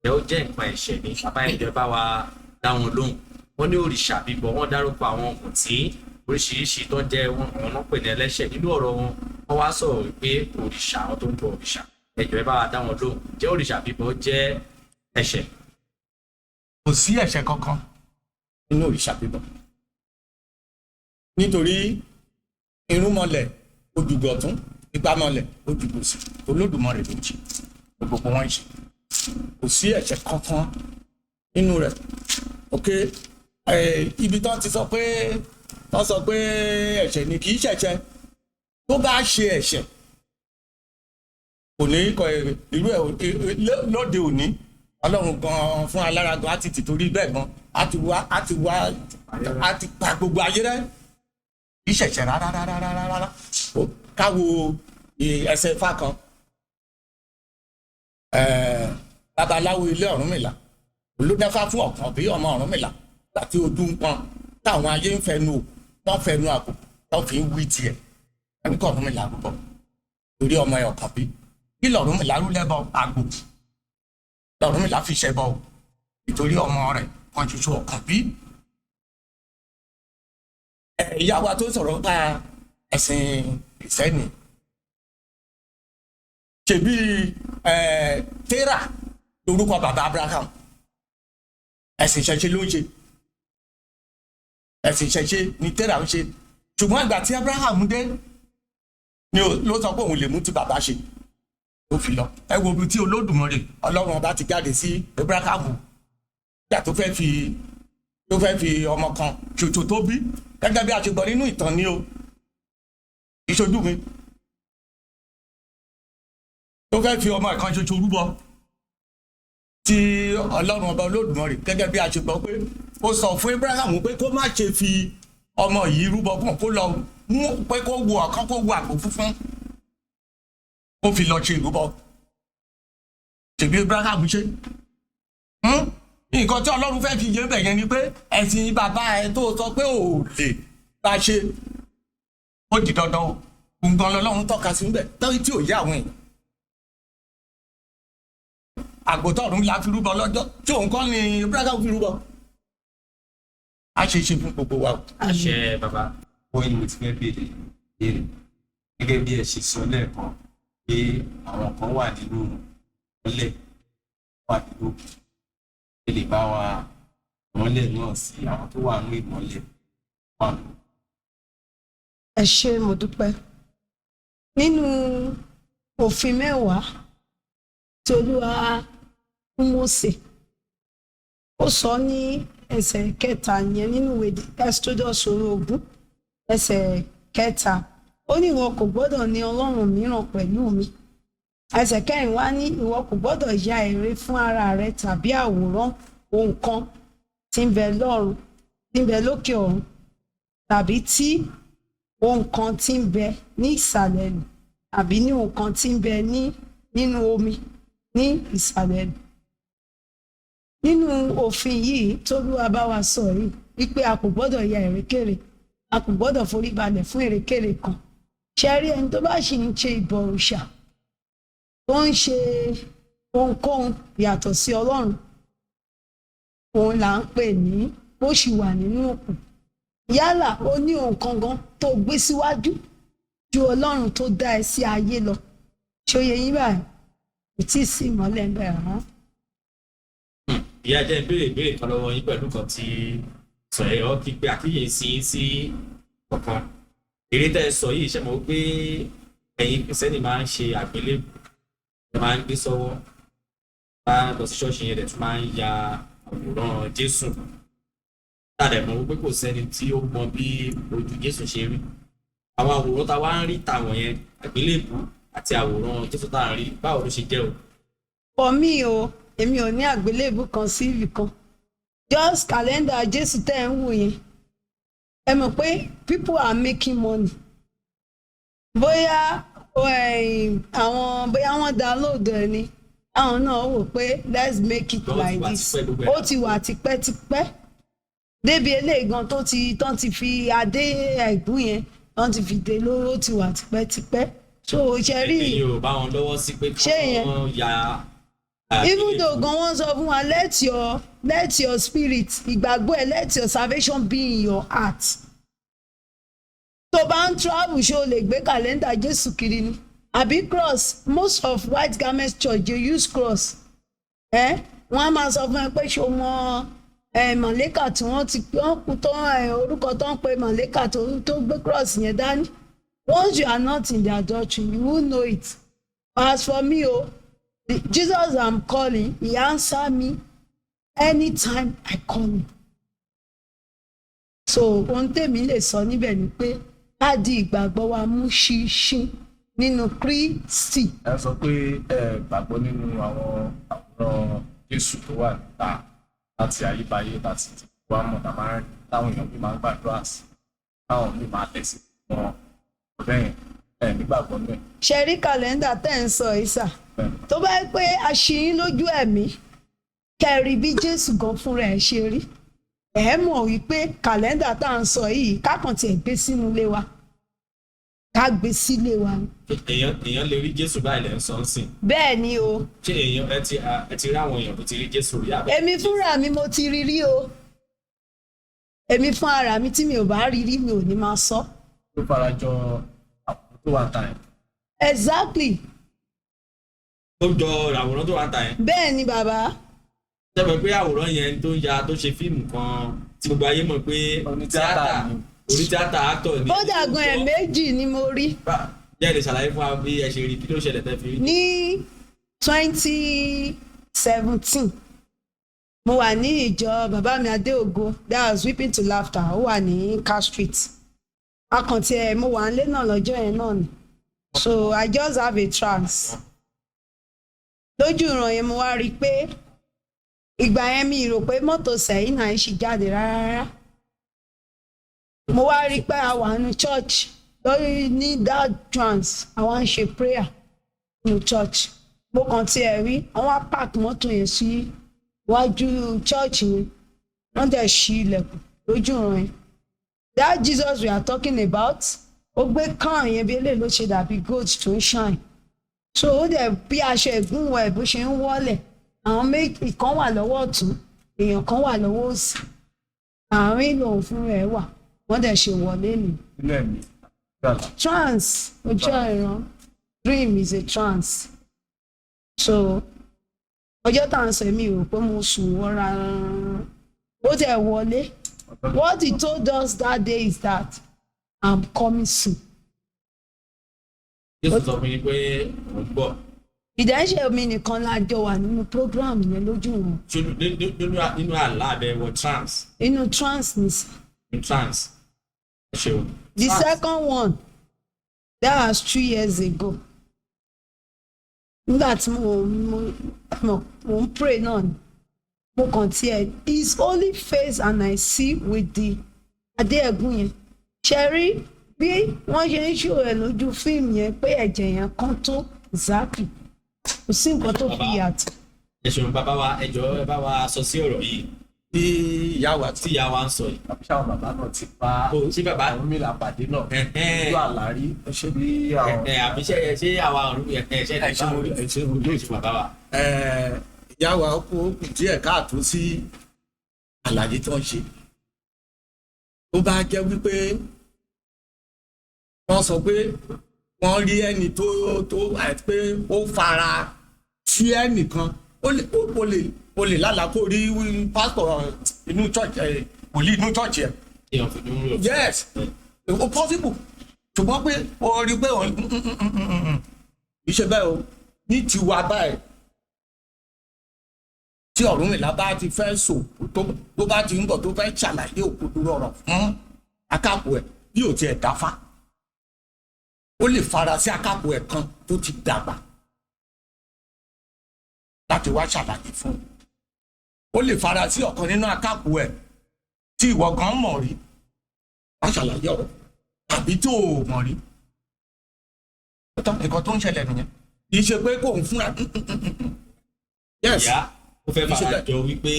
ẹ ó jẹ́ nǹkan ẹ̀ṣẹ̀ ní? Bàbá, ẹ jọ̀ọ́, bá wa dá wọn lóhùn. Wọ́n ní òrìṣà bíbọ, wọ́n dárúkọ àwọn ọ̀mùtí oríṣiríṣi tó ń jẹ́ wọn, àwọn náà pè ní ẹlẹ́ṣẹ̀ nínú ọ̀rọ̀ wọn. Wọ́n wá sọ̀rọ̀ wípé òrìṣà, àwọn tó ń bọ òrìṣà. Ẹ jọ̀ọ́, ẹ bá wa dá wọn lóhùn. Jẹ́ òrìṣà bíbọ jẹ́ ẹ̀ṣẹ̀? Kò sí ẹ̀ṣẹ̀ kankan nínú òrìṣà bíbọ, nítorí irúnmọlẹ̀ ojúgbọ̀tún, igbámọlẹ̀ ojúgbòsì, Olódùmarè ló ń ṣe gbogbo wọn ń ṣe. Kò sí ẹ̀ṣẹ̀ kankan nínú rẹ̀. Ok, ibi tán ti sọ pé tán sọ pé ẹ̀ṣẹ̀ ni, kì í ṣẹ̀ṣẹ̀. Tó bá ṣe ẹ̀ṣẹ̀, kò ní kọ irú ẹ̀ lóde òní. Ọlọ́run gan fún alára gan á ti tìtorí bẹ́ẹ̀ gan á ti wá á ti pa gbogbo ayé rẹ́. Kì í ṣẹ̀ṣẹ̀ rárá rárá rárá rárá. Káwo ẹsẹ̀ Ifá kan. Babaláwo ilé Ọ̀rúnmìlà olódáfá fún ọ̀kan bí ọmọ Ọ̀rúnmìlà àti ojú ń pọn táwọn ayé ń fẹnu wọ́n fẹnu àpò tó fi ń wí tiẹ̀. Ẹni kọ́ Ọ̀rúnmìlà rúbọ torí ọmọ ẹ̀ ọ̀kan bí. Kí lọ̀rúnmìlà rú lẹ́bọ? Àgbò lọ̀rúnmìlà fi ṣẹbọ o, ìtorí ọmọ rẹ̀ kan ṣoṣo, ọ̀kan bí. Ìyá wa tó sọ̀rọ̀ nípa ẹ̀sìn ìsẹ́ni, ṣebí Tẹ́rà lórúkọ bàbá Abraham. Ẹ̀sìn ìṣẹ̀ṣe ló ń ṣe, ẹ̀sìn ìṣẹ̀ṣe ni Tẹ́rà ń ṣe. Ṣùgbọ́n ìgbà tí Abraham dé ni ló sọ pé òun lè mú tí bàbá ṣe ó fi lọ. Ẹ wo ibi tí Olódùmarè Ọlọ́run ọba ti jáde sí Abraham nígbà tó fẹ́ fi ọmọ kan ṣoṣo tó bí, gẹ́gẹ́ bí a ṣe gbọ́ nínú ìtàn ni o, ìṣojú mi, tó fẹ́ fi ọmọ kan ṣoṣo rúbọ, tí Ọlọ́run ọba Olódùmarè, gẹ́gẹ́ bí a ṣe gbọ́, pé ó sọ fún Abraham pé kó má ṣe fi ọmọ yìí rúbọ fún un, kó lọ mú pé kó wo ọ̀kan, kó wo àgbò funfun, kó fi lọ ṣe ìrúbọ. Ṣèbí Abraham ṣe. Nǹkan tí Ọlọ́run fẹ́ fi yé bẹ̀ yẹn ni pé ẹ̀sìn bàbá ẹ tó sọ pé ò lè bá ṣe, ó di dandan o. Nǹkan lọ́lọ́run tọ́ka sí níbẹ̀ tọ́yí tí ò yé àwọn èèyàn. Àgbòtọ́ ọ̀run la fi rúbọ lọ́jọ́ tí òun kọ́ ni Abraham fi rúbọ. A ṣe ṣe fún gbogbo wa o. Àṣẹ, bàbá. Wọ́n ní mo ti fẹ́ béèrè ìbéèrè. Gẹ́gẹ́ bí ẹ ṣe sọ lẹ́ẹ̀kan pé àwọn kan wà nínú ìmọ́lẹ̀, wà nínú òkùnkùn, ẹ lè bá wa ìmọ́lẹ̀ náà sí àwọn tó wà nínú ìmọ́lẹ̀, wà nínú. Ẹ ṣé, mo dúpẹ́. Nínú òfin 10 tí Olúwa fún Mósè, ó sọ ní ẹsẹ̀ kẹta yẹn nínú ìwé Exodus orí 20, ẹsẹ̀ kẹta, ó ní, "Ìwọ kò gbọ́dọ̀ ní ọlọ́run mìíràn pẹ̀lú mi." Ẹsẹ̀ kẹrin wá ní, "Ìwọ kò gbọ́dọ̀ ya ère fún ara rẹ tàbí àwòrán ohun kan tí ń bẹ lọ́run, tí ń bẹ lókè ọ̀run, tàbí tí ohun kan tí ń bẹ ní ìsàlẹ̀ ilẹ̀, àbí ní ohun kan tí ń bẹ ní nínú omi ní ìsàlẹ̀ ilẹ̀." Nínú òfin yìí t'Olúwa bá wa sọ yìí wípé a kò gbọ́dọ̀ ya èrèkèrè, a kò gbọ́dọ̀ forí balẹ̀ fún èrèkèrè kan, ṣe rí ẹni tó bá sì ń ṣe ìbọ̀rìṣà, tó ń ṣe ohunkóhun yàtọ̀ sí Ọlọ́run, òun là ń pè ní bó ṣì wà nínú òkun. Yálà ó ní ohun kan gan tó gbé síwájú ju Ọlọ́run tó dá ẹ sí ayé lọ. Ṣó yé yín báyìí? Kò tí ì sí ìmọ́lẹ̀ ń bẹ̀ rárá. Ìyá, jẹ́ ìbéèrè ìbéèrè kan lọ́wọ́ yín pẹ̀lú kan tí sọ ẹ̀ ọ́ kí pé àkíyèsí yín sí ọ̀kan. Eré tẹ́ ẹ sọ yìí, ṣe mọ̀ pé ẹ̀yin Kìrìsìtẹ́nì máa ń ṣe àgbélébùú, ẹ máa ń gbé sọ́wọ́, bá lọ sí ṣọ́ọ̀ṣì yẹn, dẹ̀ tún máa ń ya àwòrán Jésù. Tàdé mọ̀ wípé kò sẹ́ni tí ó mọ bí ojú Jésù ṣe rí. Àwọn àwòrán tá a wá ń rí tàwọn yẹn, àgbélébùú àti àwòrán Jésù tá à ń rí, báwo ló ṣe jẹ́ o? For me o, èmi ò ní àgbélébùú kan sí ibì kan. Just calendar Jésù tẹ́ ẹ̀ ń wò yẹn, ẹ mọ̀ pé people are making money. Bóyá àwọn, bóyá wọ́n download ẹ̀ ni, àwọn náà wò pé let's make it Ó ti like wà this. tipẹ́ gbogbo ẹ̀. Ó ti wà tipẹ́tipẹ́ débi eléyìí gan tó ti tán ti fi adé ẹ̀gún yẹn tán ti fi dé lóró. Ó ti wà tipẹ́tipẹ́. So ṣe rí. Ẹ̀yin ò bá wọn lọ́wọ́ sí pé kí Ṣé yẹn? wọ́n ya Even though gan wọ́n sọ fún wa, let your spirit, ìgbàgbọ́ ẹ, let your salvation be in your heart. Tó bá ń travel, ṣé o lè gbé calendar Jésù kiri ni? Àbí cross, most of white garment church dey use cross. Ẹ wọ́n á máa sọ fún ẹ pé ṣo mọ ẹ màlẹ́kà tí wọ́n ti wọ́n kú tó ẹ orúkọ tó ń pe màlẹ́kà tó gbé cross yẹn dání. Once you are not in their doctrine, you won't know it. As for me o, the Jesus I'm calling, he answer me anytime I call him. So ohun tèmi lè sọ níbẹ̀ ni pé ká di ìgbàgbọ́ wa mú ṣinṣin nínú Kristi. Ẹ sọ pé ẹ gbàgbọ́ nínú àwọn àwòrán Jésù tó wà níta láti ayébáyé, láti ti wá mọ̀, tá máa ń rí táwọn èèyàn bí máa ń gbàdúrà sí, táwọn míì máa tẹ̀ sí wọn bẹ́ẹ̀. Ẹ nígbàgbọ́ náà? Ṣe rí kàlẹ́ndà tẹ́ ń sọ yìí sà, tó bá yẹ pé a ṣí yín lójú ẹ̀mí kẹrí bí Jésù gan fúnra ẹ̀ ṣe rí, ẹ̀ mọ̀ wípé kàlẹ́ndà tá à ń sọ yìí, kákan tiẹ̀ gbé sínú ilé wa, ká gbé sílé wa ni. Èèyàn lè rí Jésù báyìí lẹ́ ń sọ ń sìn? Bẹ́ẹ̀ ni o. Ṣé èèyàn ẹ ti rí àwọn èèyàn tó ti rí Jésù rí àbẹ́? Èmi fúnra mi, mo ti rí rí o. Èmi fún ara mi, tí mi ò bá rí rí, mi ò ní máa sọ. Tó farajọ àwòrán tó wà níta yẹn? Exactly. Ó jọ àwòrán tó wà ń ta yẹn? Bẹ́ẹ̀ ni, bàbá. Ṣé pé àwòrán yẹn tó ń ya, tó ṣe fíìmù kan tí gbogbo ayé mọ̀ pé Onítíátà ni. Onítíátà, actor ni. Kódà gan, ẹ̀ méjì ni mo rí. Jẹ́ lè ṣàlàyé fún wa bí ẹ ṣe rí, kí ló ṣẹlẹ̀ tẹ́ fi rí? Ní 2017, mo wà ní ìjọ bàbá mi Adéògo, that was Weeping to Laughter, ó wà ní Car Street. Akàntì ẹ̀, mo wà nílé náà lọ́jọ́ yẹn náà ni, so I just have a trance. Lójú ìran yẹn, mo wá rí i pé ìgbà yẹn, mi rò pé mọ́tò sẹ́yìn náà ṣì jáde rárá. Mo wá rí i pé a wà nínú church lórí ní that trance, àwa ń ṣe prayer nínú church. Mo kàn tiẹ̀ rí àwọn á park mọ́tò yẹn sí iwájú church yẹn, wọ́n dẹ̀ ṣí ilẹ̀kùn lójú ìran yẹn. That Jesus we are talking about, ó gbé crown yẹn, bí eléyìí ló ṣe dàbí gold tó ń shine. So ó dẹ̀ bí aṣọ ẹ̀gúnwọ̀ ẹ̀ bó ṣe ń wọ́lẹ̀. Àwọn méjì kan wà lọ́wọ́ ọ̀tún, èèyàn kan wà lọ́wọ́ òsì, àárín lòun fún rẹ̀ wà. Wọ́n dẹ̀ ṣe wọlé nù. Nínú ẹ̀mí gbàlà? Trance, ojú ìran, dream is a trance. So ọjọ́ tá à ń sọ, èmi rò pé mo sùn wọ́ra, ó dẹ̀ wọlé. What he told us that day is that I'm coming soon. Jésù sọ fún yín pé òun bọ̀? Ìdáṣẹ́ mi nìkan la jọ wà nínú program yẹn lójú wọn. Ṣé nínú àlá àbẹ̀wò trance? Inú trance ni sir. Nínú trance, ẹ ṣeun. The Trance. second one, that was 2 years ago, nígbà tí mo ń pray náà ni, mo kàn tiẹ̀ his only face and I see with the adé ẹ̀gún yẹn. Ṣe rí bí wọ́n ṣe ń ṣò ẹ̀ lójú fíìmù yẹn pé ẹ̀jẹ̀ yẹn kan tó, exactly, kò sí nǹkan tó fi yàtọ̀. Ẹ ṣeun, bàbá wa. Ẹ jọ̀ọ́, ẹ bá wa sọ sí ọ̀rọ̀ yìí Tí ìyá wa tí ìyá wa ń sọ yìí. Àbí sáwọn bàbá náà ti bá Kò sí bàbá. Ọ̀rúnmìlà pàdé náà Ẹ̀hẹ́n. ojú àlá rí bí àwọn? Ẹ àbí ṣé àwa ọ̀run ẹ ṣe Ẹ ṣeun, ẹ ṣeun. ẹ ṣeun, bàbá wa. Ìyá wa kó kù díẹ̀ káàtó sí àlàyé tó ń ṣe. Tó bá jẹ́ wípé wọ́n sọ pé wọ́n rí ẹni tó àti pé ó fara sí ẹnìkan, ó lè lálàá kó rí pásítọ̀ inú church ẹ̀, wòlíì inú church ẹ̀. Èèyàn fi dúró. Yes, ó possible, ṣùgbọ́n pé ó rí pé òun ìṣe bẹ́ẹ̀ o. Ní tiwa báyìí, tí Ọ̀rúnmìlà bá ti fẹ́ sọ, tó bá ti ń bọ̀, tó fẹ́ ṣàlàyé òkodoro ọ̀rọ̀ fún akápò ẹ̀, bí ò tiẹ̀ dáfá, ó lè fara sí akápò ẹ̀ kan tó ti dàgbà láti wá ṣàlàyé fún un. Ó lè fara sí ọ̀kan nínú akápò ẹ̀ tí ìwọ gan mọ̀ rí wá ṣàlàyé ọ̀rọ̀, tàbí tó o mọ̀ rí. Ó tán, nǹkan tó ń ṣẹlẹ̀ nìyẹn. Kì í ṣe pé kò ń fúnra, yes. Ìyá, ó fẹ́ Kì í ṣe fara jọ wípé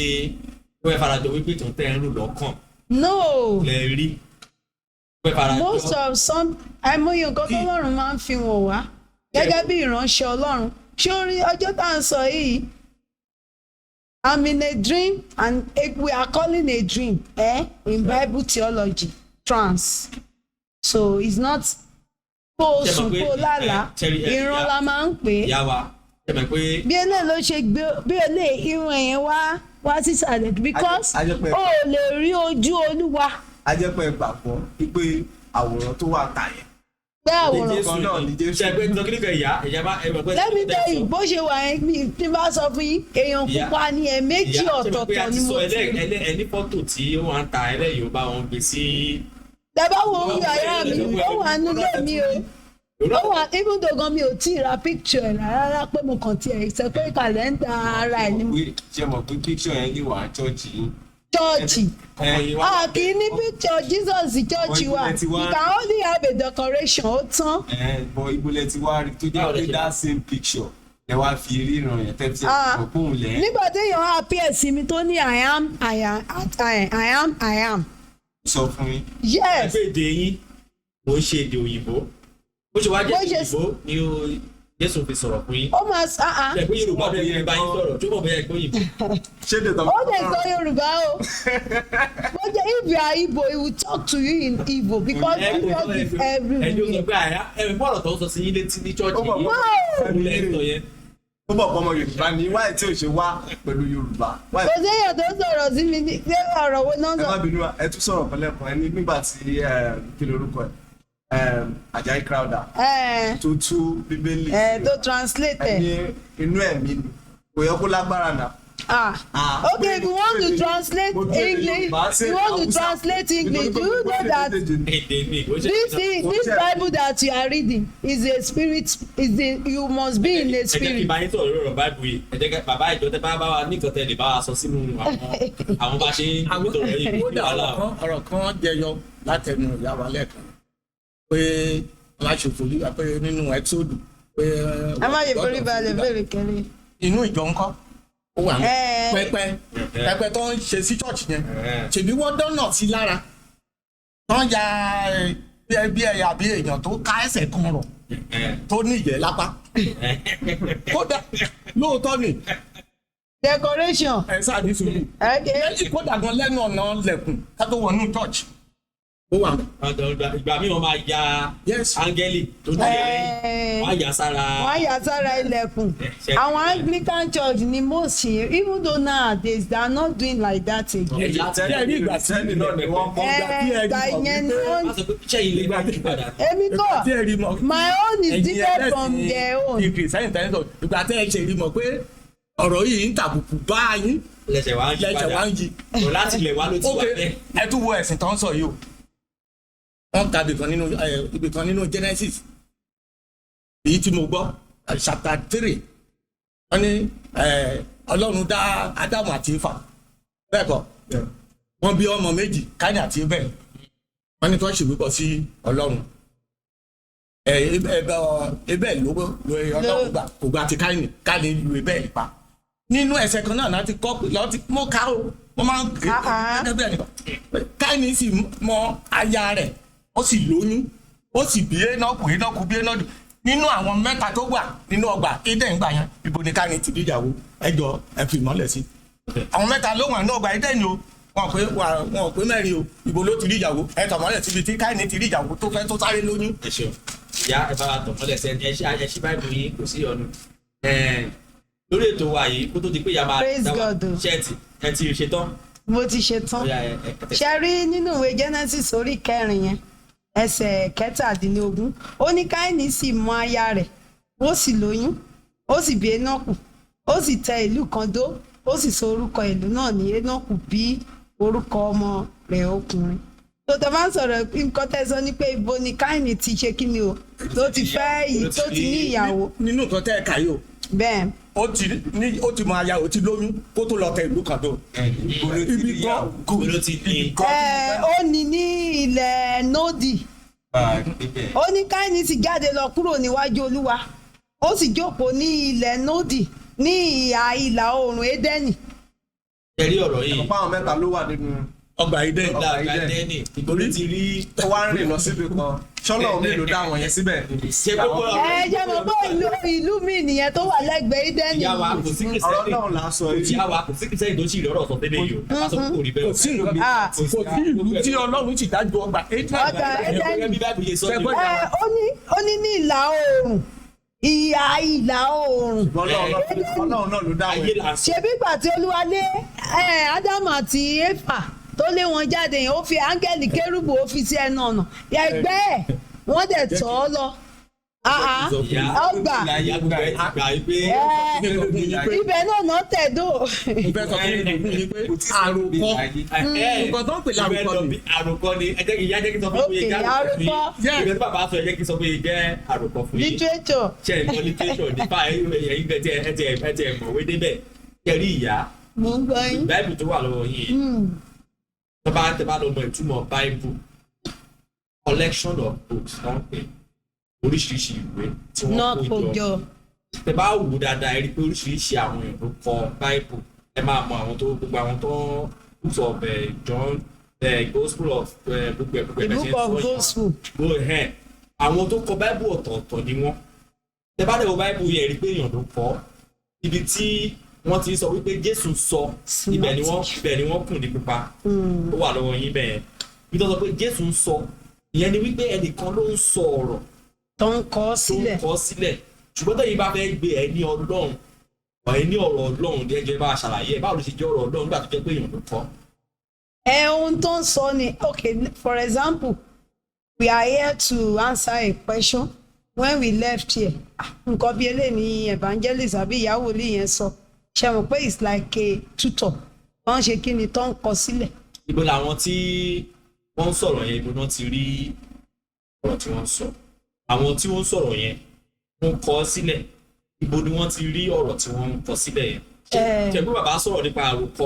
ó fẹ́ fara jọ wípé tó ń tẹ́ ń rò lọ́kàn No. lẹ rí. Ó fẹ́ fara jọ. Most of some, àìmọye nǹkan tọ́lọ́run máa ń fi wọ̀n wá gẹ́gẹ́ bí ìránṣẹ́ Ọlọ́run. Ṣé o rí ọjọ́ tá à ń sọ yìí, I'm in a dream and we are calling a dream, eh, in Bible theology, trance. So it's not Kó o Ṣé mọ̀ sùn pé, kó o lálàá, ẹ, ṣẹ́rí, ẹ, ìran ìyá- la máa ń pè é. Ìyá wa, ẹ mọ̀ pé Bí eléyìí ló ṣe gbé, bí eléyìí irun ẹ̀yẹn wá wá sísàlẹ̀, because A jẹ́ pé- o ò lè rí ojú Olúwa. A jẹ́ pé ẹ gbàgbọ́ wípé àwòrán tó wà tà yẹn, Pé àwòrán. Jésù kan náà ni Jésù. Ṣe pé tọkílíkà ìyá bá ẹ mọ̀ pé. Let me tell you, bó ṣe wà yẹn, mi tí n bá sọ fún yín, èèyàn pupa ni ẹ̀ méjì ọ̀tọ̀ọ̀tọ̀ ni mo ti rí. Ẹni fọ́tò tí ó wà ń ta ẹlẹ́yìí, ó bá wọn gbé sí. Tẹ bá wo orí yàrá mi, ó wà nílé mi o, ó wà. Even though gan mi ò tí ì ra picture ẹ̀ rárá, pé mo kàn tiẹ̀ sọ pé kàlẹ́ndà ara ẹ̀ ni. Ṣe mọ̀ pé picture yẹn ní wàá church yín? Chọ́ọ̀chì? Ọmọ yìí wá. A kì í ní picture Jesus church wa. Wọ́n ti wá- You can only have a decoration, ó tán. Ẹ bọ, ibùlẹ̀ ti wá rí tó jẹ́ Báwo lẹ pé ṣe that same picture lẹ wá fi ríran yẹn tẹ́tí ẹ̀ Ah. mọ̀ fóun lẹ́ Nígbà téèyàn appear sí mi tó ní "I am, I am, I am, I am, I am." Sọ fún yín. Yes. Ẹgbẹ́ èdè yín kò ń ṣe èdè òyìnbó, bó ṣe wá jẹ́ Bó èdè ṣe- òyìnbó ni ó Jésù fi sọ̀rọ̀ fún yín. Ó máa ah ah. Ṣe pé Yorùbá ló fi bá yín sọ̀rọ̀ tó mọ̀ bóyá ẹgbẹ́ òyìnbó? Ṣé dètò Ó lè sọ Yorùbá o. Bó jẹ́ if you are Igbo, he will talk to you in Igbo, because Ẹ kò Jesus is ẹni ó sọ everywhere. pé àyà ẹ̀mí bọ́ọ̀rọ̀ tó ń sọ sí yín létí ní chọ́ọ̀chì Ó mọ̀ yìí, No. òun lẹ́ ń sọ yẹn. Ó bọ̀ pọ̀ ọmọ Yorùbá ni, wáyé tí ò ṣe wá pẹ̀lú Yorùbá? Wáyé Kò séèyàn tó sọ̀rọ̀ sí mi ní pé ọ̀rọ̀ wo náà Ẹ sọ. má bínú, ẹ tún sọ̀rọ̀ kan lẹ́ẹ̀kan. Ẹ ní nígbà tí kí lorúkọ ẹ, Ajayi Crowther Ẹ tó tú Bíbélì ẹ tó translate ẹ ẹ. ní inú ẹ̀mí ni, kò yẹ kó lágbára nà. Ah. Ah. Okay, if you want to translate English, you want to translate English, do you know that Èdè ni kò ṣe. this Bible that you are reading is a spirit, is a you must be in a Ẹ jẹ́ kí n spirit. bá yín sọ̀rọ̀ lórí ọ̀rọ̀ báìbù yìí. Ẹ jẹ́ kí bàbá ìjọ tẹ bá wa ní nǹkan tẹ lè bá wa sọ sínú àwọn bá ṣe ń Àwọn sọ̀rọ̀ yìí. Kódà wàhálà. ọ̀rọ̀ kan jẹyọ látẹnu ìyá wa lẹ́ẹ̀kan pé má ṣe forí pé nínú ẹ́tísódù pé Ẹ má yẹ forí balẹ̀ bèrè kẹrin. Inú ìjọ ńkọ́? Ó wà ní Ẹ. pẹpẹ tó ń ṣe sí church yẹn, ṣèbí wọ́n dọ́nà sí lára tó ń ya bí ẹyà bí èèyàn tó ká ẹsẹ̀ kan rọ̀ tó ní ìyẹ́ lápá. Kódà lóòótọ́ ni. Decoration. Ẹ sáà ní sùúrù. Okay. Lẹ́yìn kódà gan lẹ́nu ọ̀nà lẹ̀kùn ká tó wọnú church, ó wà. Ìgbà míì wọ́n máa ya áńgẹ́lì tó ní ẹ̀rẹ́, wọ́n á yà sára. Wọ́n á yà sára ilẹ̀kùn. Àwọn Anglican church ni most ṣe, even though nowadays they are not doing like that again. Ṣé ẹ rí ìgbà tí Sẹ́ni náà ni wọ́n kọ́. Ìgbà tí ẹ rí Ìgbà mọ̀ yẹn ni wípé wọ́n Wọ́n sọ pé ṣé ilé ìgbà tí padà. Èmi ìgbà tí kọ́, ẹ rí mọ̀ my own is ẹ̀yin different from ẹlẹ́sìn their own. ti Kìrìsìtẹ́nì tẹ́lẹ̀ sọ, ìgbà tẹ́ ẹ ṣe rí mọ̀ pé ọ̀rọ̀ yìí ń tàbùkù bá yín Lẹ́sẹ̀ wá ń yí lẹ́sẹ̀ padà. wá ń yí. Kò láti ilẹ̀ wá ló ti wà Ok, bẹ́ẹ̀. ẹ tún wo ẹ̀sìn tó ń sọ yìí o. Wọ́n ka ibìkan nínú Genesis èyí tí mo gbọ́, chapter 3. Wọ́n ní Ọlọ́run dá Ádámù àti Éfà, bẹ́ẹ̀ kọ́? Wọ́n bí ọmọ méjì, Káínì àti Ébẹ́lì. Wọ́n ní kí wọ́n ṣèwébọ̀ sí Ọlọ́run. Ẹ Ébẹ́lì ló Ọlọ́run gbà, kò gba ti Káínì. Káínì lu Ébẹ́lì pa nínú ẹsẹ̀ kan náà láti kọ́ lọ́ti mo ká o, mo máa ń gé Ah, ah. gẹ́gẹ́ bí ẹnìkan. Káínì sì mọ aya rẹ̀, ó sì lóyún, ó sì bí Énọ́kù. Énọ́kù bí Énọ́kù. Nínú àwọn mẹ́ta tó wà nínú ọgbà Édẹ́n gbà yẹn, ibo ni Káínì ti díjàwó? Ẹ jọ, ẹ fi ìmọ́lẹ̀ sí. Àwọn mẹ́ta ló wà nínú ọgbà Édẹ́n o, wọn pé wọn ò pé mẹ́rin o. Ibo ló ti rí ìyàwó? Ẹ tọ̀ mọ́lẹ̀ síbi tí Káínì ti rí ìyàwó tó fẹ́ tó sáré lóyún. Ẹ ṣeun ìyá, ẹ bá wa tọ̀ mọ́lẹ̀ sẹ́ni. Ẹ ṣí báìbù yín, kò sí ọ̀nù lórí ètò wa yìí kó tó di pé ìyá máa Praise dá wa. God o. Ṣé ẹ ti ṣe tán? Mo ti ṣe tán. Ó yá, ẹ tẹ̀síwájú. Ṣe rí nínú ìwé Genesis orí kẹrin yẹn, ẹsẹ̀ 17, ó ní Káínì sì mọ aya rẹ̀, ó sì lóyún, ó sì bí Énọ́kù, ó sì tẹ ìlú kan dó, ó sì sọ orúkọ ìlú náà ní Énọ́kù bí orúkọ ọmọ rẹ̀ ọkùnrin. Tó tẹ bá ń sọ̀rọ̀, nǹkan tẹ́ sọ ni pé ibo ni Káínì ti ṣe kí ni o, tó ti fẹ́ yìí, tó ti ní ìyàwó? Nínú nǹkan tẹ́ ẹ kà yìí o, Bẹ́ẹ̀. ó ti mọ aya, ó ti lóyún kó tó lọ tẹ ìlú kan tó. Ibo ló ti Ibi rí kan ìyàwó? kò Ibo ló ti ní? ibi kan. Ẹ ó ní ilẹ̀ Nódì. Bá a débẹ̀. Ó ní Káínì sì jáde lọ kúrò níwájú Olúwa, ó sì jókòó ní ilẹ̀ Nódì ní ìhà ìlà oòrùn Édẹ́nì. Ẹ rí ọ̀rọ̀ yìí. Ọ̀pọ̀ àwọn mẹ́ta ló wà nínú Ọgbà Eden. Ọgbà ọgbà Eden. Édẹ́nì ìgbóni ti rí. Ó wá ń rìn lọ síbi kan, ṣọlọ́run mélòó dá àwọn yẹn síbẹ̀ ni? Ṣé gbogbo Ẹ jẹ́ mọ̀ pé ìlú mi nìyẹn tó wà lẹ́gbẹ̀ẹ́ Édẹ́nì. Ìyá wa, kò sí Ọ̀rọ̀ kìrìsìtẹ́nì náà là ń sọ yìí. Ìyá wa, kò sí kìrìsìtẹ́nì tó sì rí ọ̀rọ̀ sọ tẹ́lẹ̀ yìí o. A sọ pé kò rí bẹ́ẹ̀ o. Kò sí ìlú, Ah. kò sí ìlú tí Ọlọ́run ti dájú ọgbà Eden. Ọgbà Eden. Gẹ́gẹ́ bí Báìbù ṣe sọ ni o. Ṣẹ́gbọ́n. Ẹ ó ní ìlà oòrùn, ìhà ìlà oòrùn. Ọlọ́run náà ló dá àwọn Ayé yẹn. là ń sọ. Ṣebí ìgbà tí Olúwa lé Ádámù àti Éfà, tó lé wọn jáde yẹn, ó fi áńgẹ́lì kérúbù, ó fi sí ẹnu ọ̀nà ẹgbẹ́ ẹ̀, wọ́n dẹ̀ tọ́ ọ lọ. Ah, ah. Ìyá Ọgbà. ìyá gbogbo ẹ ti gbà yí pé Ibẹ̀ náà tẹ̀dó. Mo fẹ́ sọ fún yín pé àròkọ, nǹkan tó ń pè lárúkọ ni. Àròkọ ni. Ẹ jẹ́ kí ìyá jẹ́ kí n sọ fún yín Okay, jẹ́ àròkọ fún yín. àròkọ. Ìgbẹ́ tí bàbá sọ, ẹ jẹ́ kí n sọ fún yín jẹ́ àròkọ fún yín. Literature. Ṣe ìmọ̀ literature nípa ẹ̀yin ẹ ti ẹ mọ̀wé débẹ̀ kẹrí ìyá. Mo ń gbọ́ yín. Báìbù tó wà lọ́wọ́ yín, tó bá tẹ bá lọ mọ ìtumọ̀ báìbù, collection of books náà ń pè oríṣiríṣi ìwé tí Náà wọ́n kò kó jọ. jọ. Tẹ bá wù ú dáadáa, ẹ rí i pé oríṣiríṣi àwọn èèyàn ló kọ báìbù. Ẹ máa mọ àwọn tó gbogbo àwọn tó books of John, gospel of gbogbo ẹ gbogbo ẹ The bẹ́ẹ̀ ṣe ń Book of sọ yìí. Gospel. Go ahead. Àwọn tó kọ báìbù ọ̀tọ̀ọ̀tọ̀ ni wọ́n. Tẹ bá dẹ̀ wo báìbù yẹn, rí i pé èèyàn ló kọ. Ibi tí wọ́n ti sọ wípé Jésù sọ, ibẹ̀ ni wọ́n kùn ní pupa, ó wà lọ́wọ́ yín bẹ́ẹ̀. Ibi tó sọ pé Jésù ń sọ, ìyẹn ni wípé ẹnìkan ló ń sọ ọ̀rọ̀ tó ń kọ tó ń sílẹ̀. kọ sílẹ̀. Ṣùgbọ́n tẹ̀yin bá fẹ́ gbé ẹ ní Ọlọ́run, ẹ ní ọ̀rọ̀ Ọlọ́run ní ẹjọ́, ẹ bá ṣàlàyé ẹ, báwo ló ṣe jẹ́ ọ̀rọ̀ Ọlọ́run nígbà tó jẹ́ pé èèyàn ló kọ? Ẹ ohun tó ń sọ ni, okay, for example, we are here to answer a question. When we left here, ah, nǹkan bí eléyìí ni evangelist àbí ìyàwó ilé yẹn sọ. Ṣe mọ̀ pé it's like a tutor wọ́n ṣe, kí ni tó ń kọ sílẹ̀. Ibo làwọn tí wọ́n ń sọ̀rọ̀ yẹn, ibo náà ti rí ọ̀rọ̀ tí wọ́n ń sọ? Àwọn tí wọ́n ń sọ̀rọ̀ yẹn, wọ́n kọ sílẹ̀, ibo ni wọ́n ti rí ọ̀rọ̀ tí wọ́n ń kọ sílẹ̀ yẹn? Ṣé ṣe pé bàbá sọ̀rọ̀ nípa àròkọ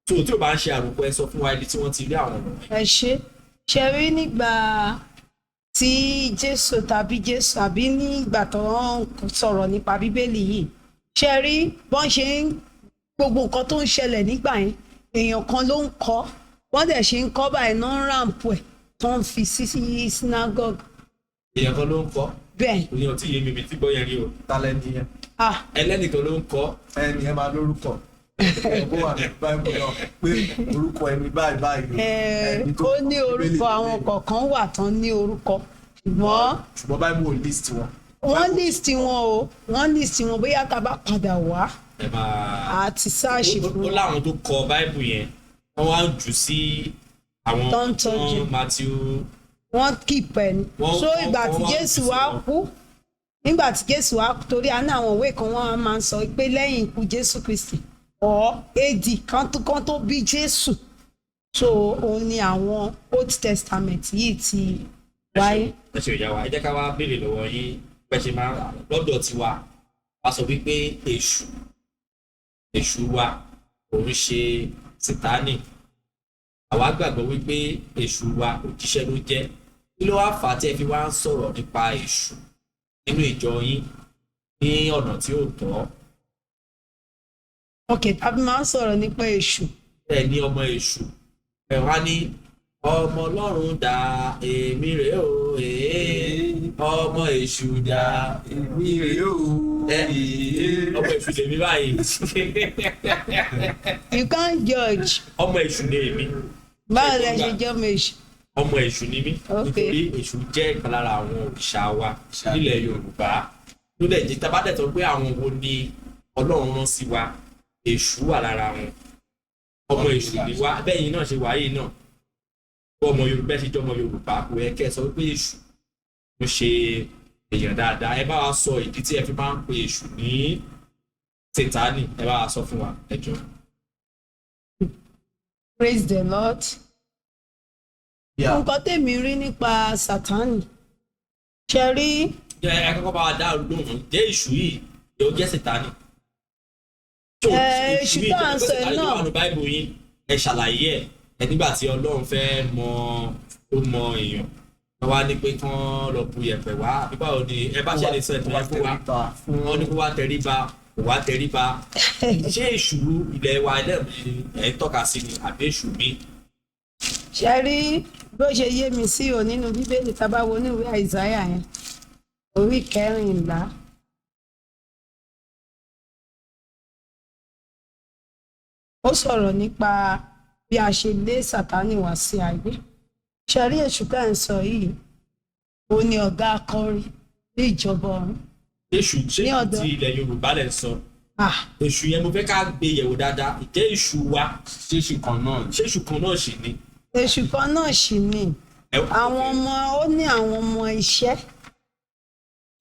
tó tí ò bá ń ṣe àròkọ, ẹ sọ fún wa ibi tí wọ́n ti rí àwọn ọ̀rọ̀ yẹn. Ẹ ṣe rí, nígbà tí Jésù tàbí Jésù àbí nígbà tó ń sọ̀rọ̀ nípa Bíbélì yìí, ṣe rí bọ́n ṣe ń gbogbo nǹkan tó ń ṣẹlẹ̀ nígbà yẹn, èèyàn kan ló ń kọ́. Wọ́n dẹ̀ ṣe ń kọ́ báyìí náà, ń ramp ẹ̀ tó ń fi sí synagogue. Èèyàn kan ló ń kọ? Bẹ́ẹ̀. Èèyàn tí yé mi mi tí gbọ́ yẹn rí o. Talẹ̀ nìyẹn? Ah. Ẹlẹ́nìkan ló ń kọ. Ẹni ẹ máa lórúkọ, ó wà ní báìbù náà pé orúkọ ẹni báyìí báyìí o. Ẹni tó ó kọ ní Bíbélì orúkọ. Àwọn lélẹ̀. kọ̀ọ̀kan wà tán ní orúkọ, ṣùgbọ́n Ṣùgbọ́n báìbù ò list wọn. Wọ́n list wọn o, wọ́n list wọn. Bóyá tá a bá padà wá Ẹ máa àti sáàṣì fún ó láwọn tó kọ báìbù yẹn, wọ́n wá ń jù sí àwọn Tó ń tọ́jú. wọ́n Matthew. Wọ́n keep ẹ̀ ní. So ìgbà tí Wọ́n wá Jésù jù sí wá wọn. kú, nígbà tí Jésù wá kú, torí a ní àwọn òwe kan, wọ́n máa ń sọ pé lẹ́yìn ikú Jésù Kristi or AD kan tó bí Jésù, so òun ni àwọn Old Testament yìí ti wáyé. Ẹ ṣe ìyá wa, ẹ jẹ́ ká wá béèrè lọ́wọ́ yín bẹ́ẹ̀ ṣe máa lọ́dọ̀ tiwa, wá sọ wípé èṣù wa òun ṣe Sátánì. Àwa gbàgbọ́ wípé èṣù wa òjíṣẹ́ ló jẹ́. Kí ló wá fà á tí ẹ fi wá ń sọ̀rọ̀ nípa èṣù nínú ìjọ yín ní ọ̀nà tí ò tọ́? Ok, tàbí máa ń sọ̀rọ̀ nípa èṣù. Ẹ ní ọmọ èṣù, ẹ wá ní ọmọ Ọlọ́run dà, èmi rèé o, èé ọmọ èṣù dà, Èmi rèé o. Ẹ ọmọ èṣù lèmi báyìí. You can't judge. Ọmọ èṣù ni èmi. Báwo lẹ ṣe jẹ́ ọmọ èṣù? Ọmọ èṣù ni mí. Nítorí èṣù jẹ́ ìkan lára àwọn òrìṣà wa nílẹ̀ Yorùbá, ló dẹ̀ jẹ́ tábà dẹ̀ sọ pé àwọn wo ni Ọlọ́run rán sí wa, èṣù wà lára wọn. Ọmọ èṣù ni wá. Bẹ́ẹ̀ yìí náà ṣe wáyé náà, ọmọ Yorùbá ṣe jẹ́ ọmọ Yorùbá, kò yẹ kẹ́ ẹ sọ pé èṣù ló ṣe èèyàn dáadáa. Ẹ bá wa sọ ìdí tí ẹ fi máa ń pe èṣù ní Sátánì, ẹ bá wa sọ fún wa, ẹ jọ̀ọ́. Praise the Lord. Yeah. Nǹkan tèmi rí nípa Sátánì, ṣe rí. Ẹ ẹ kọ́kọ́ bá wa dá lóhùn, jẹ́ èṣù yìí yóò jẹ́ Sátánì? Ẹ, èṣù yìí tá à ń jẹ́ sọ Sátánì tó náà. wà ní báìbù yín, ẹ ṣàlàyé ẹ. Ẹ nígbà tí Ọlọ́run fẹ́ mọ ó mọ èèyàn, wọ́n wá ní pé kán lọ bu yẹ̀pẹ̀ wá, àbí báwo ni? Ẹ bá ṣẹlẹ̀ sọ ẹ̀tọ́ yẹn fún wa. Wọ́n ní kó wá tẹríba, kò wá tẹríba. Ṣé èṣù ilẹ̀ wa ẹ̀ ń tọ́ka sí ni àbí èṣù mi? Ṣe rí bó ṣe yé mi sí o nínú Bíbélì, tá a bá wo ní ìwé Àìsáyà yẹn, orí 14. Ó sọ̀rọ̀ nípa bí a ṣe lé Sátánì wá sí ayé. Ṣe rí èṣù tá à ń sọ yìí, òun ni ọ̀gá akọrin ní ìjọba ọ̀run. Èṣù ṣé Ní ọ̀dọ̀- ti ilẹ̀ Yorùbá lẹ̀ ń sọ? Ah, Èṣù yẹn mo fẹ́ ká gbé yẹ̀wò dáadáa. Ìjẹ́ èṣù wa, Ṣéṣù kan náà ni? ṣé èṣù kan náà ṣì ni? Èṣù kan náà sì ni. Àwọn ọmọ, ó ní àwọn ọmọ iṣẹ́.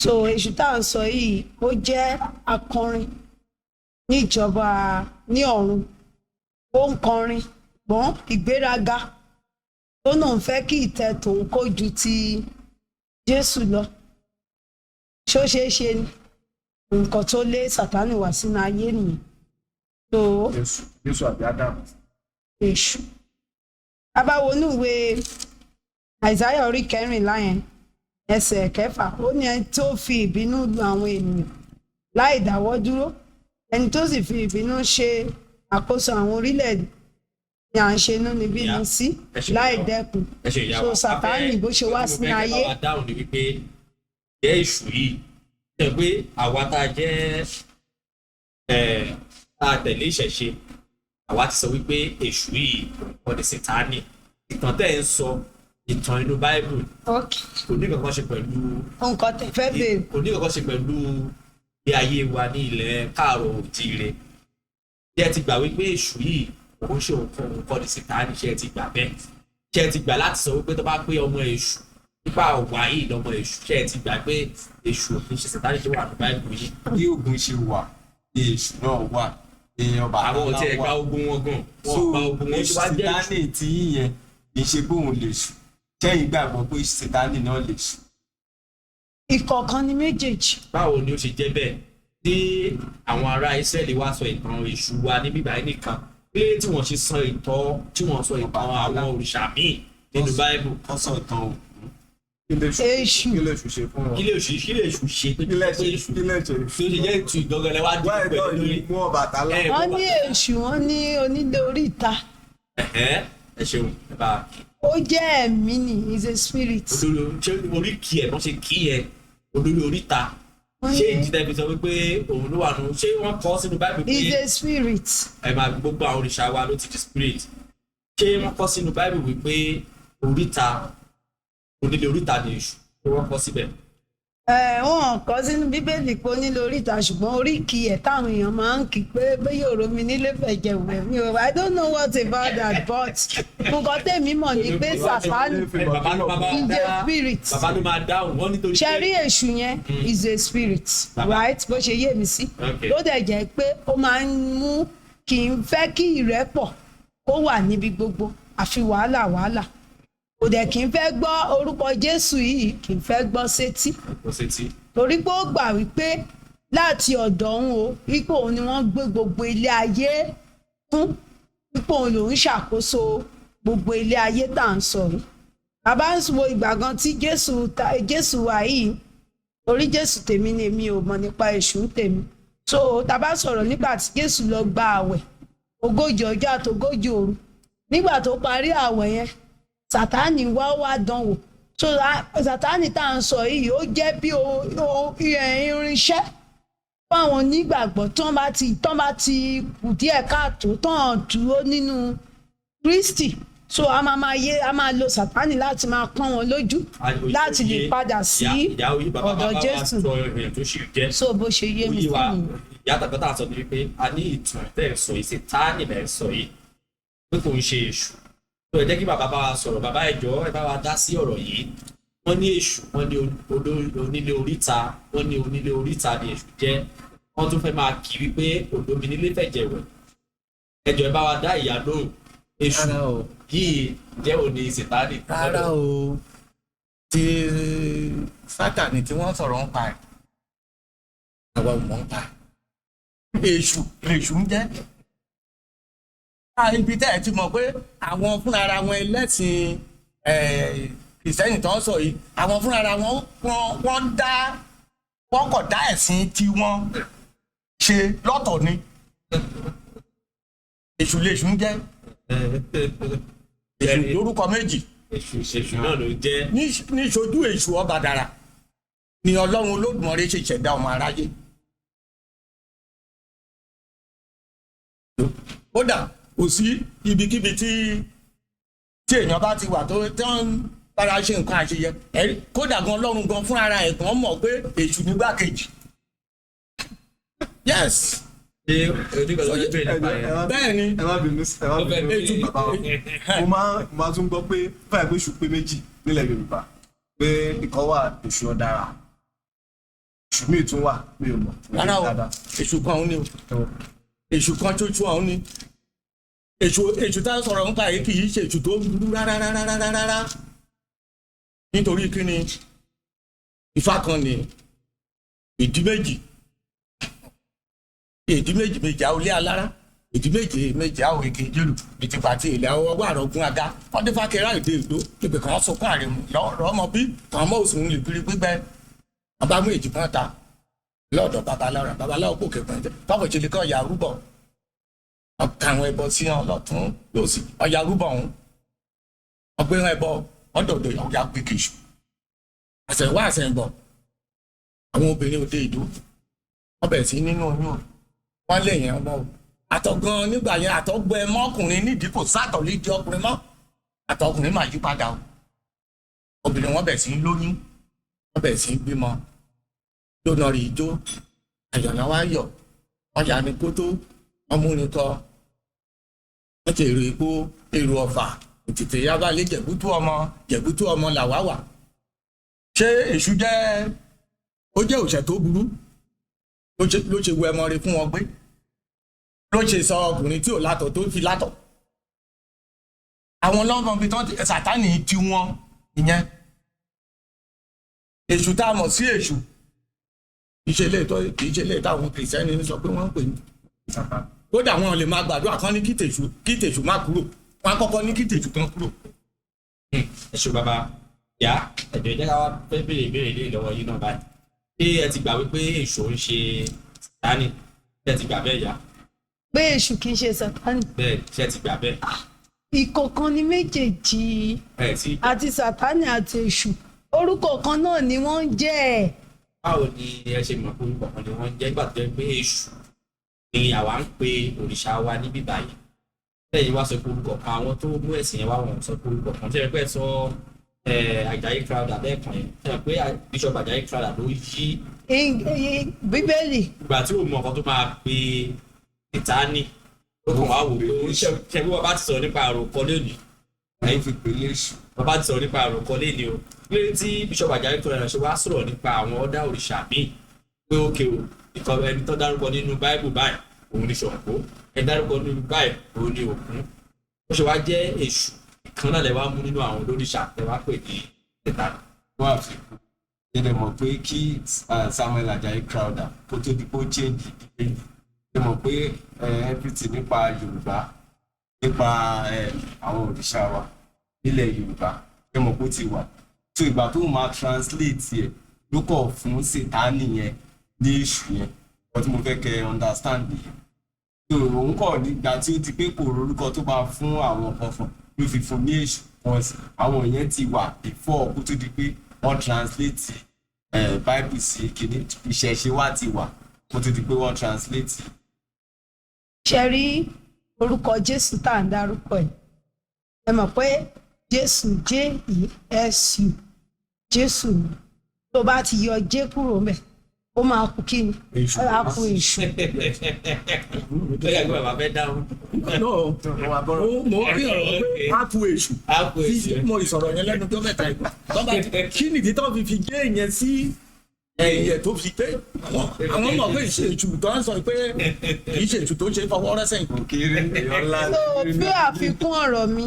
So èṣù tá à ń sọ yìí, ó jẹ́ akọrin níjọba ní ọ̀run. Ó ń kọrin gbọ́n ìgbéraga tó náà ń fẹ́ kí ìtẹ́ tòun kó ju ti Jésù lọ. Ṣó ṣeé ṣe ni nǹkan tó lé Sátánì wá sínú ayé nìyẹn. So Jésù àbí Ádámù? Èṣù, abáwo inú ìwé Àìsáyà orí 14 yẹn, ẹsẹ̀ 6, ó ní ẹni tó fi ìbínú lu àwọn ènìyàn láì dáwọ́ dúró, ẹni tó sì fi ìbínú ṣe àkóso àwọn orílẹ̀-èdè ni à ń ṣe inúnibíni Ìyá, sí ẹ ṣe láì ìyá wa. dẹ́kun. Ẹ ṣe ìyá So wa. Sátánì bó ṣe wá sínú ayé. Mo fẹ́ kẹ́ bá wa dáhùn ni wípé jẹ́ èṣù yìí ṣe pé àwa tá a jẹ́ ẹ̀ tá a tẹ̀lé ìṣẹ̀ṣe, àwa ti sọ wípé èṣù yìí kọ́ ni Sátánì. Ìtàn tẹ́ ẹ̀ ń sọ, ìtàn inú Báíbù, kò ní kankan ṣe pẹ̀lú Nǹkan tẹ́ fẹ́ béèrè. Kò ní kankan ṣe pẹ̀lú bí ayé wa ní ilẹ̀ káàrọ̀ òjíire. Ṣé ẹ ti gbà wípé èṣù yìí òun ṣe òun kọ́ ni Sátánì? Ṣé ẹ ti gbà bẹ́ẹ̀? Ṣé ẹ ti gbà láti sọ wípé tó bá pé ọmọ èṣù nípa ọ̀wà yìí lọ́mọ èṣù, ṣé ẹ ti gbà pé èṣù ò kì í ṣe Sátánì tó wà ní Báíbù yìí? Bí Ògún ṣe wà ní èṣù náà wà, èèyàn bàbá Àwọn ò tiẹ̀ gba wà. ogun wọn gan, wọn So ò gba ogun wọn. èṣù Ṣe wá jẹ́ èṣù? Sátánì tí yín yẹn kì í ṣe pé òun lè ṣù. Ṣẹ́yìn gbàgbọ́ pé Sátánì náà lè ṣù? Ìkọ̀ọ̀kan ni méjèèjì. Báwo ni ó ṣe jẹ́ bẹ́ẹ̀ tí àwọn ará Ísírẹ́lì wá sọ ìtàn èṣù wa ní bíbá yìí nìkan, pé tí wọ́n ṣe sọ ìtàn, tí wọ́n sọ ìtàn àwọn òrìṣà míì nínú Báíbù? Kọ́ sọ ìtàn Ògún. Kí lè ṣù Èṣù. Kí lè ṣù ṣe fún wọn? Kí lè ṣù ṣe tó Kí lè jẹ́ pé ṣe èṣù kí lè ṣe tí ó ṣe jẹ́ ètù ìgangan lẹ́wà dìbò Wáyé pẹ̀lú náà lórí yìí mú Ọbàtálá. Ẹ, Wọ́n ní èṣù, wọ́n ní onílé oríta. Ẹ̀hẹ́, ẹ ṣeun, ẹ bá a kí. Ó jẹ́ ẹ̀mí ni, is a spirit. Olórí, ṣé orí kì ẹ̀ bọ́n ṣe kí ẹ olórí oríta? Wọ́n Ṣé ní- ìdí tẹ́ fi sọ wípé òun ló wà nù, ṣé wọ́n kọ́ sínú Báíbù pé Is a spirit. Ẹ máa gbogbo àwọn òrìṣà wa ló ti di spirit. Ṣé wọ́n kọ́ sínú Báíbù wípé oríta, onílé oríta ni èṣù? Ṣé wọ́n kọ́ síbẹ̀? Ẹ wọn kọ sínú Bíbélì pé onílé oríta, ṣùgbọ́n oríkì ẹ̀ táwọn èèyàn máa ń kí pé bóyá òrò mi nílé fẹ̀jẹ̀ wẹ̀ mi ò, I don't know what about that, but nǹkan tèmi mọ̀ ni pé Sátánì Ẹ, bàbá ló máa is dá a spirit. Bàbá ló máa dáhùn wọ́n nítorí Ṣe rí èṣù yẹn is a spirit. Bàbá. Right, bó ṣe yé mi sí. Okay. Ló dẹ̀ jẹ́ pé ó máa ń mú kì í fẹ́ kí ìrẹ́pọ̀ kó wà níbi gbogbo, àfi wàhálà wàhálà. Kò dẹ̀ kì í fẹ́ gbọ́ orúkọ Jésù yìí, kì í fẹ́ gbọ́ sétí, kò sétí. Torí pé ó gbà wípé láti ọ̀dọ̀ òun o, wípé òun ni wọ́n gbé gbogbo ilé ayé fún, wípé òun lòún ṣàkóso gbogbo ilé ayé tá à ń sọ yìí. Bàbá ń wo ìgbà gan tí Jésù Jésù wà yìí, orí Jésù tèmi ni, èmi ò mọ̀ nípa èṣù ń tèmi. So tá bá sọ̀rọ̀ nígbà tí Jésù lọ gba àwẹ̀ 40 ọjọ́ àti 40 òru, nígbà tó parí àwẹ̀ yẹn, Sátánì wá wá dánwò. So Sátánì tá à ń sọ yìí, ó jẹ́ bí irinṣẹ́ fún àwọn onígbàgbọ́ tán bá ti kù díẹ̀ káàtó, tán dúró nínú Kristi. So a máa máa yé a máa lo Sátánì láti máa pọ́n wọn lójú láti lè padà sí Ìyá oyè bàbá ọ̀dọ̀ bàbá wa Jésù. sọ èèyàn tó sì jẹ́. So bó ṣe yé mi Oyè sí wa nìyẹn. ìyá tàbí tá a sọ ni wípé a ní ìtàn tẹ́ ẹ̀ sọ yìí, Sátánì lẹ̀ ń sọ yìí pé kò ń ṣe èṣù tó. Ẹ jẹ́ kí bàbá bá wa sọ̀rọ̀. Bàbá, ẹ jọ̀ọ́, ẹ bá wa dá sí ọ̀rọ̀ yìí. Wọ́n ní èṣù, wọ́n ní onílé oríta, wọ́n ní onílé oríta ni èṣù jẹ́. Wọ́n tún fẹ́ máa kí wípé òdomi nílé fẹ̀jẹ̀ wẹ̀. Ẹ jọ̀ọ́, ẹ bá wa dá ìyá lóhùn. Èṣù Rárá o. yìí jẹ́ òní Sátánì? Rárá o, ti Sátánì tí wọ́n sọ̀rọ̀ ń pa ẹ̀, àwa ò mọ̀ ń pa ẹ̀. Èṣù lèṣù ń jẹ́. Ibi tẹ́ ẹ ti mọ̀ pé àwọn fúnra wọn ẹlẹ́sìn kìrìsìtẹ́nì tó ń sọ yìí, àwọn fúnra wọn wọ́n dá, wọ́n kọ̀ dá ẹ̀sìn tiwọn ṣe lọ́tọ̀ ni. Èṣù lèṣù ń jẹ́. Èṣù lórúkọ méjì. Èṣù náà ló jẹ́. Níṣojú èṣù Ọbàdàrà ni Ọlọ́run Olódùmarè ṣe ṣẹ̀dá ọmọ aráyé. Kódà kò sí ibikíbi tí èèyàn bá ti wà tó ń bára ṣe nǹkan àṣeyẹ. Kódà gan Ọlọ́run gan fúnra ara ẹ̀ gan mọ̀ pé èṣù nígbàkejì. Yes. Ṣé onígbà tó fẹ́ bèrè nípa yẹn? Bẹ́ẹ̀ ni. Ẹ má bínú, ẹ má Ó fẹ́ bínú bèrè. bàbá wa. Mo máa tún gbọ́ pé fáyà pé èṣù pé méjì nílẹ̀ Yorùbá, pé ìkan wà èṣù ọ̀dàrà, èṣù míì tún wà, mi ò mọ̀. Rárá o, èṣù kan òun ni o, èṣù kan ṣoṣo òun ni. Èṣù tá a sọ̀rọ̀ nípa yìí kì í ṣe èṣù tó burú rárá rárá rárá rárá. Nítorí kí ni? Ifá kan ní ìdí méjì, ìdí méjì méjì àwọn ilé alára, ìdí méjì méjì àwọn èké jèlù ìtìpàtì ilẹ̀ ọwọ́ àrọ̀gùn aga ọdún fàkẹ́rẹ́ ìdè ìdó ìpè kan sunkún àrèmù lọ́mọ bí kàn mọ́ òsùn lè kiri gbígbẹ́. Ọba mú èjì kan ta lọ́dọ̀ babaláwo, babaláwo kò kẹ̀kẹ́ ẹ̀ báwo ṣe lè kọ́ ọ̀yà rúbọ̀, ọkà àwọn ẹbọ sí ọ lọ́tún lọ́sì, ọ̀yà rúbọ̀ ọ̀hún ọgbẹ́rún ẹbọ ọ̀dọ̀dọ̀ ọ̀yà gbẹ̀kẹ̀ṣù. Àṣẹ̀wá àṣẹ̀bọ̀, àwọn obìnrin òde ìdó wọ́n bẹ̀rẹ̀ sí nínú oyún, wọ́n lè yẹn ọmọ o àtọ̀gan nígbà yẹn, àtọ̀gbẹ mọ́kùnrin nídìí kò sátọ̀ lídìí ọkùnrin mọ́, àtọkùnrin máa yí padà o. Obìnrin wọ́n bẹ̀rẹ̀ sí lóyún, wọ́n bẹ̀rẹ̀ sí bímọ lónà rí ijó àyànná wá yọ̀, wọ́n yà ní kótó, wọ́n mú ní kọ́, wọ́n ti èrò epo èrò ọ̀fà òtítì yábàlẹ̀ jẹ̀bútú ọmọ, jẹ̀bútú ọmọ làwá wà. Ṣé èṣù jẹ́ ó jẹ́ òṣè tó burú ló ṣe wọ ẹmọ rẹ fún wọn gbé, ló ṣe sọ ọkùnrin tí ò látọ̀ tó fi látọ̀? Àwọn lọ́mọ bíi tán Sátánì ti wọn ìyẹn èṣù tá a mọ̀ sí èṣù kì í ṣe ilé táwọn kìrìsìtẹ́nì ń sọ pé wọ́n ń pè ní. Kódà wọn lè máa gbàdúrà kan ní kí tèṣù má kúrò, wọn á kọ́kọ́ ní kí tèṣù kan kúrò. Ẹ ṣe bàbá yá, ẹjọ jẹ́ ká wá fẹ́ béèrè ìbéèrè lé lọ́wọ́ yín náà báyìí. Ṣé ẹ ti gbà wípé èṣù ń ṣe Sátánì? Ṣé ẹ ti gbà bẹ́ẹ̀ yá? Pé èṣù kì í ṣe Sátánì? Bẹ́ẹ̀, ṣé ẹ ti gbà bẹ́ẹ̀? Ìkọ̀kan ni méjèèjì. Ẹ ti Àti Sátánì àti èṣù, orúkọ kan náà ni wọ́n ń jẹ́ ẹ̀. Báwo ni ẹ ṣe mọ̀ pé orúkọ kan ni wọ́n ń jẹ́ nígbà tó jẹ́ pé èṣù ni àwa ń pe òrìṣà wa níbí báyìí? Lẹ́yìn wá sọ pé orúkọ kan, àwọn tó mú ẹ̀sìn yẹn wá, wọn sọ pé orúkọ kan. Ṣe é pé sọ Àjàyí Crowther lẹ́ẹ̀kan yẹn, ṣe é pé Bishop Àjàyí Crowther ló yí Bíbélì. Ìgbà tí òun mọ nǹkan tó máa pe Sátánì, ó kàn wá wò pé ṣe bí wọ́n bá ti sọ̀rọ̀ nípa àròkọ lónìí. Wọ́n fi pè léṣù. Wọ́n bá ti sọ̀rọ̀ nípa àròkọ lónìí o lórí tí Bishop Àjàyí Crowther ṣe wá sọ̀rọ̀ nípa àwọn ọ̀dà òrìṣà míì pé ókè o, ìkọ ẹni tó dárúkọ nínú Báíbù báyìí òun ni Ṣàngó, ẹni dárúkọ nínú báyìí òun ni Ògún, ó ṣe wá jẹ́ èṣù kan náà lè wá mú nínú àwọn olóríṣà lè wá pè ní Sátánì? Wọ́n àfikún ṣe lè mọ̀ pé kí Samuel Ajayi Crowther kó tó di pé ó change Bíbélì, ṣe mọ̀ pé everything nípa Yorùbá, nípa àwọn òrìṣà wa nílẹ̀ Yorùbá, ṣe mọ̀ pé ó ti wà. So ìgbà tó máa translate ẹ̀ ló kọ̀ fún Sátánì yẹn ní èṣù yẹn. Ọtí mo fẹ́ kẹ́ understand nìyẹn. So òun kọ̀ nígbà tí ó ti pé kò rorúkọ tó máa fún àwọn kan fún ló fi fún ní èṣù, because àwọn yẹn ti wà before kó tó di pé wọ́n translate Bible sí kìíní. Ìṣẹ̀ṣe wa ti wà kó tó di pé wọ́n translate. Ṣe rí orúkọ Jésù tá à ń dárúkọ ẹ̀, ẹ mọ̀ pé Jésù, Jésù, Jésù ni. Tó bá ti yọ J kúrò mẹ́, ó máa kú kí ni? Èṣù. Á kú èṣù. Ó yẹ kí bàbá fẹ́ dáhùn. No, mo rí ọ̀rọ̀ pé á tu èṣù. Á kú èṣù. Tí mo ìsọ̀rọ̀ yẹn lẹ́nu tó mẹ́ta ìgbà tó bá kí nìdí tó fi gé yẹn sí ẹ̀yìn ẹ̀ tó fi pé àwọn mọ̀ pé ìṣe èṣù tó ń sọ pé kì í ṣe èṣù tó ń ṣe fọwọ́ rẹ́ sẹ́yìn. Kò kéré, èèyàn ńlá. So bí àfikún ọ̀rọ̀ mi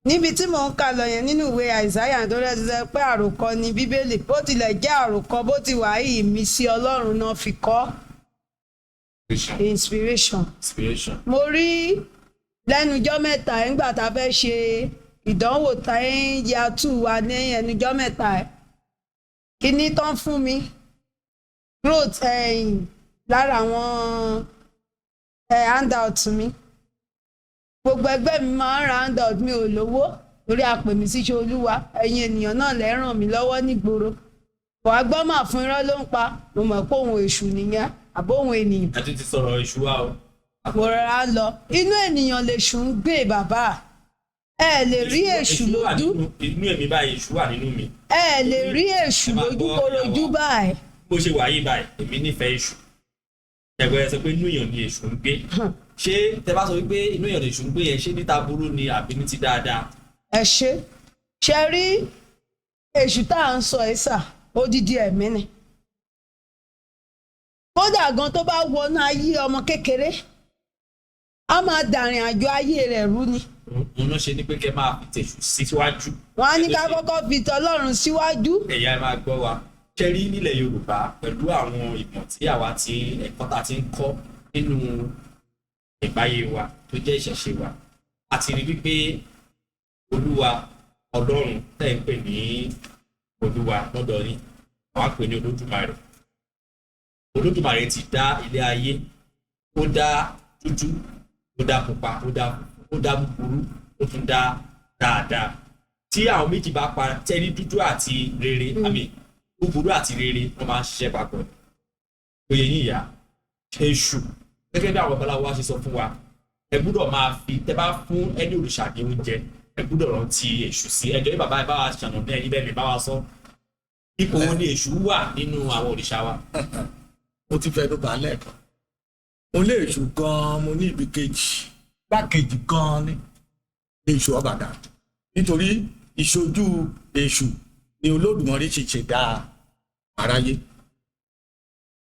níbi tí mò ń kà lọ yẹn nínú ìwé Àìsáyà tó rẹ̀ ti sọ pé àròkọ ni Bíbélì, bó tilẹ̀ jẹ́ àròkọ, bó ti wà yìí, ìmísí Ọlọ́run náà fi kọ́, inspiration. Inspiration. Mo rí lẹ́nujọ́ mẹ́ta ẹ̀ ńgbà tá a fẹ́ ṣe ìdánwò tá ń ya tù wá ní ẹnujọ́ mẹ́ta ẹ̀, kíní tán fún mi growth ẹ̀yìn lára àwọn handout mi. Gbogbo ẹgbẹ́ mi máa ń round out, mi ò lówó torí a pè mí síṣẹ́ Olúwa. Ẹ̀yin ènìyàn náà lẹ́ ràn mí lọ́wọ́ nígboro. Wàá gbọ́ mà fún irọ́ ló ń pa, mo mọ̀ pé òun èṣù nìyẹn àbó òun ènìyàn. Ẹ tún ti sọ̀rọ̀ èṣù wa o. Mo rọra ń lọ, inú ènìyàn lèṣù ń gbé bàbá. Ẹ lè rí èṣù wà lójú. Inú èmi báyìí, èṣù wà nínú mi. Ẹ lè rí èṣù Ẹ máa lójú gbọ́ korojú ìyàwó. báyìí. Bó ṣe wà yìí báyìí, èmi nífẹ̀ẹ́ èṣù. Ẹgbẹ́ ẹ sọ pé inú èèyàn ni èṣù ń gbé. Ṣé tẹ bá sọ wípé inú èèyàn ni èṣù ń gbé yẹn, ṣé níta burú ni àbí ní ti dáadáa? Ẹ ṣe ṣe rí èṣù tá à ń sọ ẹ sà, odidi ẹ̀mí ni. Kódà gan tó bá wọnú ayé ọmọ kékeré, á máa dàrin àjò ayé rẹ̀ rú ni. Òun náà ṣe ni pé kẹ́ máa fi tèṣù síwájú. Wọn á ní ká kọ́kọ́ fi tọlọ́run síwájú. Ẹ̀yà ẹ máa gbọ́ wa. Ṣe rí nílẹ̀ Yorùbá, pẹ̀lú àwọn ìmọ̀ tí àwa ti ẹ̀kọ́ tá a ti ń kọ́ nínú ìgbáyé wa tó jẹ́ ìṣẹ̀ṣe wa, a ti rí wípé Olúwa Ọlọ́run tẹ́ ń pè ní Olúwa lọ́dọ̀ yín, àwa pè ní Olódùmarè. Olódùmarè ti dá ilé ayé, ó dá dúdú, ó dá pupa, ó dá búburú, ó tún dá dáadáa. Tí àwọn méjì bá pa tẹ́rí, dúdú àti rere, àmì búburú àti rere, wọ́n máa ń ṣiṣẹ́ papọ̀. Oyè yín ìyá èṣù, gẹ́gẹ́ bí àwọn babaláwo wa ṣe sọ fún wa, ẹ gbúdọ̀ máa fi, tẹ bá fún ẹni òrìṣà ní oúnjẹ, ẹ gbúdọ̀ rántí èṣù sí ẹjọ́ yìí. Bàbá, ẹ bá wa ṣànà ní ẹyin bẹ́ẹ̀ lè bá wa sọ, ipò wo ni èṣù wà nínú àwọn òrìṣà wa? Mo ti fẹnu bà á lẹ́ẹ̀kan, mo lé èṣù gan-an, mo ní ibi kejì, gbákejì gan-an ní èṣù ọ̀bàdà, nítorí ìṣojú èṣù ni Olódùmarè ṣe ṣẹ̀dá aráyé.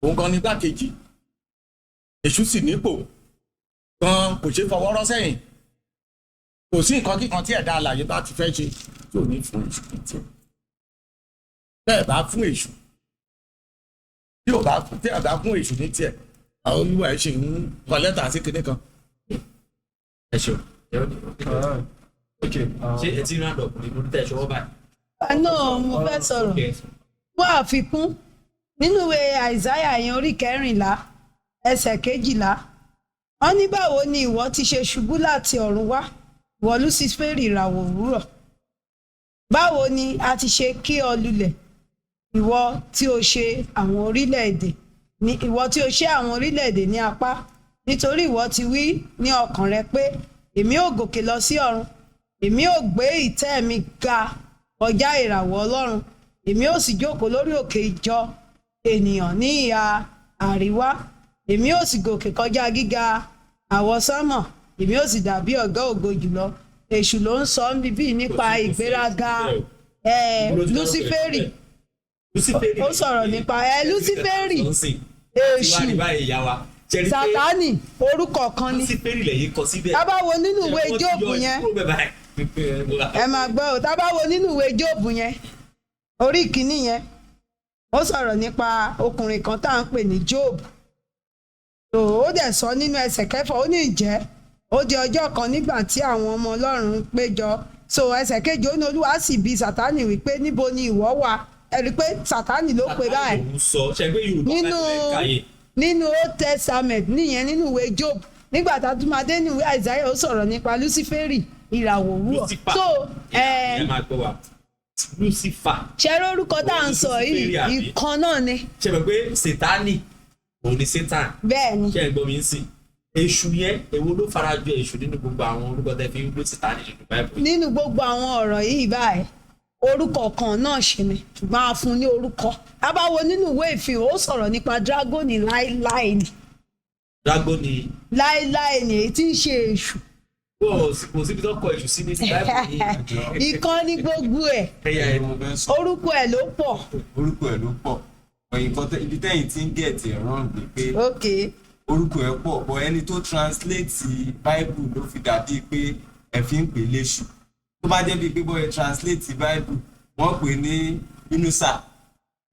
Òun gan ni gbákejì èṣù, sì nípò gan, kò ṣeé fọwọ́ rọ́ sẹ́yìn. Kò sí nǹkan kíkan tí ẹ̀dá alààyè bá ti fẹ́ ṣe tí ò ní fún èṣù ní tiẹ̀. Bẹ́ẹ̀ bá fún èṣù, tí ò bá tí ò bá fún èṣù ní tiẹ̀, àwọn olúwa ẹ̀ ṣì ń kọ lẹ́tà sí kinní kan. Ẹ ṣeun. Ok. Ṣé ẹ ti round up ní mo tẹ̀ ṣọwọ́ báyìí? Àná mo fẹ́ sọ̀rọ̀. Okay. Fún àfikún, nínú ìwé Àìsáyà yẹn, orí 14, ẹsẹ̀ 12, wọ́n ní, "Báwo ni ìwọ ti ṣe ṣubú láti ọ̀run wá, ìwọ Lúsíférì, ìràwọ̀ òwúrọ̀! Báwo ni a ti ṣe kí ọ lulẹ̀, ìwọ tí o ṣe àwọn orílẹ̀-èdè ní, ìwọ tí o ṣe àwọn orílẹ̀-èdè ní apá! Nítorí ìwọ ti wí ní ọkàn rẹ pé, 'Èmi ò gòkè lọ sí ọ̀run, èmi ò gbé ìtẹ́ mi ga kọjá ìràwọ̀ Ọlọ́run, èmi ò sì jókòó lórí òkè ìjọ ènìyàn ní ìhà àríwá, èmi ò sì gòkè kọjá gíga àwọsánmọ̀, èmi ò sì dàbí Ọ̀gá Ògo jùlọ.'" Èṣù ló ń sọ níbí nípa Kò sí ìgbéraga. èṣù bẹ́ẹ̀. Lúsíférì. Lúsíférì. Ó sọ̀rọ̀ nípa Lúsíférì, èṣù, Sátánì, orúkọ kan ni. Lúsíférì lẹ́yìn kọ síbẹ̀. Tá bá wo nínú ìwé Jóòbù yẹn, ẹ máa gbọ́ ò, tá bá wo nínú ìwé Jóòbù yẹn, orí kìíní yẹn, ó sọ̀rọ̀ nípa ọkùnrin kan tá à ń pè ní Jóòbù tó. Ó dẹ̀ sọ nínú ẹsẹ̀ 6, ó ní, "Ìjẹ́ ó di ọjọ́ kan nígbà tí àwọn ọmọ Ọlọ́run ń péjọ." So ẹsẹ̀ 7, ó ní, "Olúwa sì bi Sátánì wípé, 'Níbo ni ìwọ wà?'" Ẹ rí i pé Sátánì ló pe báyìí. Òun sọ ṣe pé Yorùbá bá tilẹ̀ káyè. Nínú Old Testament nìyẹn, nínú ìwé Job. Nígbà tá a tún máa dé nínú ìwé Isaiah, ó sọ̀rọ̀ nípa Luciferi, ìràwọ̀ òwúrọ̀. Lucifer. So Ẹ máa gbọ́ wa, Lucifer. Ṣe lórúkọ tá à ń sọ yìí, Luciferi, àbí? ìkan náà ni. Ṣe mọ̀ pé Sátánì òun ni Satan? Bẹ́ẹ̀ ni. Ṣe ń gbọ́ mi ń sìn? Èṣù yẹn, èwo ló fara jọ èṣù nínú gbogbo àwọn orúkọ tẹ́ fi ń gbé Sátánì nínú Báìbù? Nínú gbogbo àwọn ọ̀rọ̀ yìí báyìí, orúkọ kan náà ṣe ni, ṣùgbọ́n a fún un ní orúkọ. A bá wo nínú ìwé Ìfihàn, ó sọ̀rọ̀ nípa dragoni láíláí ni. Dragoni. Láíláí ni, èyí tí ń ṣe èṣù. Kò síbi tó kọ èṣù sí ní Báìbù yìí. Ìkan ní gbogbo ẹ̀. Ẹ̀yà ẹ̀ Mo fẹ́ sọ. Orúkọ ẹ̀ ló pọ̀. Orúkọ ẹ̀ ló pọ̀. Nǹkan ibi tẹ́yìn tí ń get ẹ̀ wrong ni pé orúkọ ẹ̀ pọ̀, but ẹni tó translate Bible ló fi dàbí pé ẹ fi ń pè léṣù. Tó bá jẹ́ bíi pé bọ́ọ̀ translate Bible, wọ́n pè ní Yunusa,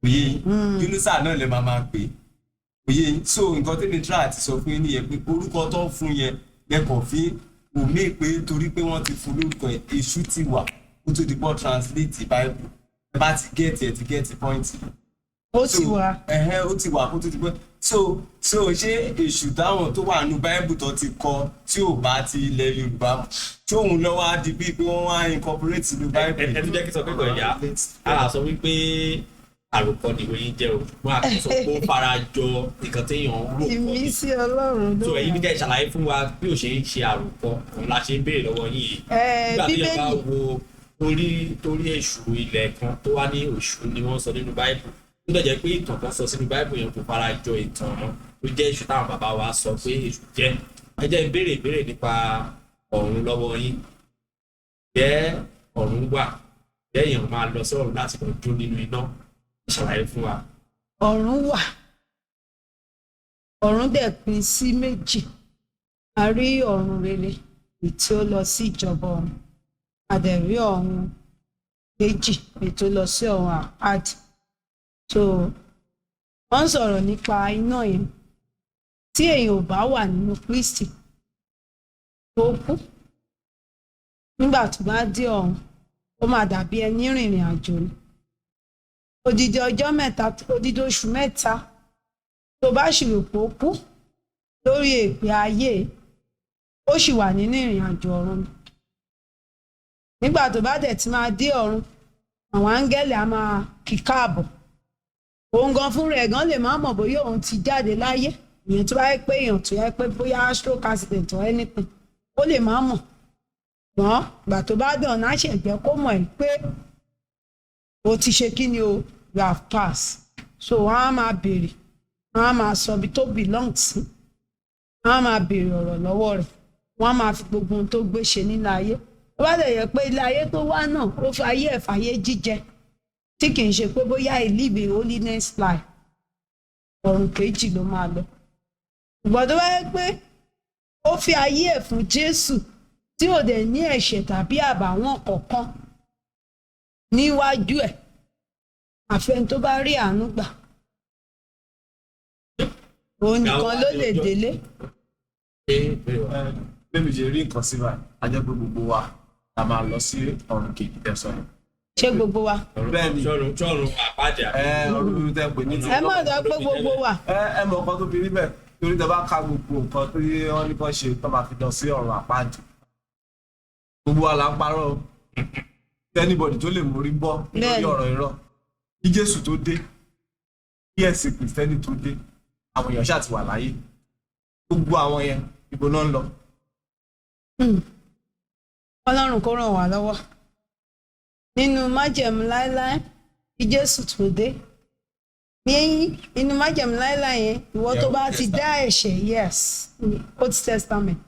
kò yé yín? Yunusa náà lè máa pè, kò yé yín? So nǹkan tí mi try àti sọ fún yín nìyẹn, pé orúkọ tó ń fún yẹn lẹ́kọ̀ọ́ fi kò mí pé torí pé wọ́n ti fún lórúkọ yẹn, èṣù ti wà kó tó di pọ́ translate Bible. Ẹ bá ti get ẹ ti get point. Ó ti wà. Ẹ̀hẹ́, ó ti wà kó tó ti pẹ́. So ṣé èṣù táwọn tó wà nínú Báíbù tó ti kọ tí ò bá ti ilẹ̀ Yorùbá mu, tí òun lọ́wọ́ á di bíi pé wọ́n wá incorporate inú Báíbù? Ẹ tún jẹ́ kí n sọ pé kò yá, a sọ wípé àròkọ nìwé yín jẹ́ o, wọn a kò sọ pé ó fara jọ nǹkan téèyàn ń rò pọ̀ ní. Ìmísí Ọlọ́run ló So ẹ̀yin ní wà. kẹ́ ẹ ṣàlàyé fún wa bí ó ṣe ń ṣe àròkọ, òun la ṣe ń béèrè lọ́wọ́ yín yìí. Ẹ, Nígbà téèyàn bá Bíbélì wo torí èṣù ilẹ̀ kan tó wá ní èṣù ni wọ́n sọ nínú Báíbù, tó dẹ̀ jẹ́ pé ìtàn kan sọ sínú Báíbù yẹn kò fara jọ ìtàn tó jẹ́ èṣù táwọn bàbá wa sọ pé èṣù jẹ́. Ẹ jẹ́ n béèrè ìbéèrè nípa ọ̀run lọ́wọ́ yín. Jẹ́ ọ̀run wà? Jẹ́ èèyàn máa lọ sí ọ̀run láti lọ jó nínú iná? Ẹ ṣàlàyé fún wa. Ọ̀run wà. Ọ̀run dẹ̀ pín sí méjì. A rí ọ̀run rere, èyí tí ó lọ sí ìjọba ọ̀run. A dẹ̀ rí ọ̀run kejì, èyí tó lọ sí ọ̀run àpáàdì. So wọ́n ń sọ̀rọ̀ nípa iná yẹn. Tí èèyàn ò bá wà nínú Kristi tó kú, nígbà tó bá dé ọ̀run, ó máa dàbí ẹni rìnrìn àjò ni. Odidi ọjọ́ 3, odidi oṣù 3, tó bá sì rò pé ó kú lórí èpè ayé, ó sì wà nínú ìrìn àjò ọ̀run ni. Nígbà tó bá dẹ̀ ti máa dé ọ̀run, àwọn áńgẹ́lì á máa kí káàbọ̀. Òun gan fúnra ẹ̀ gan lè má mọ̀ bóyá òun ti jáde láyé. Ìyẹn tó bá yẹ pé èèyàn tó yẹ pé bóyá stroke accident or anything, ó lè má mọ̀. Ṣùgbọ́n ìgbà tó bá dàn náà ṣẹ̀gbẹ́ kó mọ̀ ẹ́ pé o ti ṣe kí ni o, you have passed. So wọ́n á máa béèrè, wọ́n á máa sọ ibi tó belong sí, wọ́n á máa béèrè ọ̀rọ̀ lọ́wọ́ rẹ̀, wọ́n á máa fi gbogbo ohun tó gbé ṣe nílé ayé. Ó bá lè yẹ pé ilé ayé tó wá náà, ó fi ayé ẹ̀ fàyè jíjẹ, tí kì í ṣe pé bóyá he live a holiness life, ọ̀run kejì ló máa lọ. Ṣùgbọ́n tó bá yẹ pé ó fi ayé ẹ̀ fún Jésù, tí ò dẹ̀ ní ẹ̀ṣẹ̀ tàbí àbàwọ́n kọ̀ọ̀kan níwájú ẹ̀, àfẹn tó bá rí àánú gbà, òun nìkan ló lè délé. Ṣé ìbéèrè wa? Bẹ́ẹ̀ ṣe rí nǹkan sí báyìí, a jẹ́ pé gbogbo wa la máa lọ sí ọ̀run kejì tẹ̀sán yẹn. Ṣé gbogbo wa? Bẹ́ẹ̀ni. Ṣọ́run àpáàdì àbí? Ẹ ọ̀run tẹ́ pè ní ti Ẹ má sọ pé gbogbo wa. Ẹ mọ nǹkan tó fi rí bẹ́ẹ̀, torí tẹ bá ka gbogbo nǹkan tó yẹ wọ́n ní kàn ṣe tó máa fi lọ sí ọ̀run àpáàdì, gbogbo wa là ń parọ́ o. Anybody tó lè mórí bọ́ lórí ọ̀rọ̀ irọ́, kí Jésù tó dé, kí ẹ̀sìn Kìrìsìtẹ́nì tó dé, àwọn èèyàn ṣáà ti wà láyé. Gbogbo àwọn yẹn, ibo náà ń lọ? Ọlọ́run kó ràn wá lọ́wọ́. Nínú májẹ̀mú láéláé, kí Jésù tó dé, ní inú májẹ̀mú láéláé yẹn, ìwọ tó bá ti dá ẹ̀ṣẹ̀, yes, Old Testament,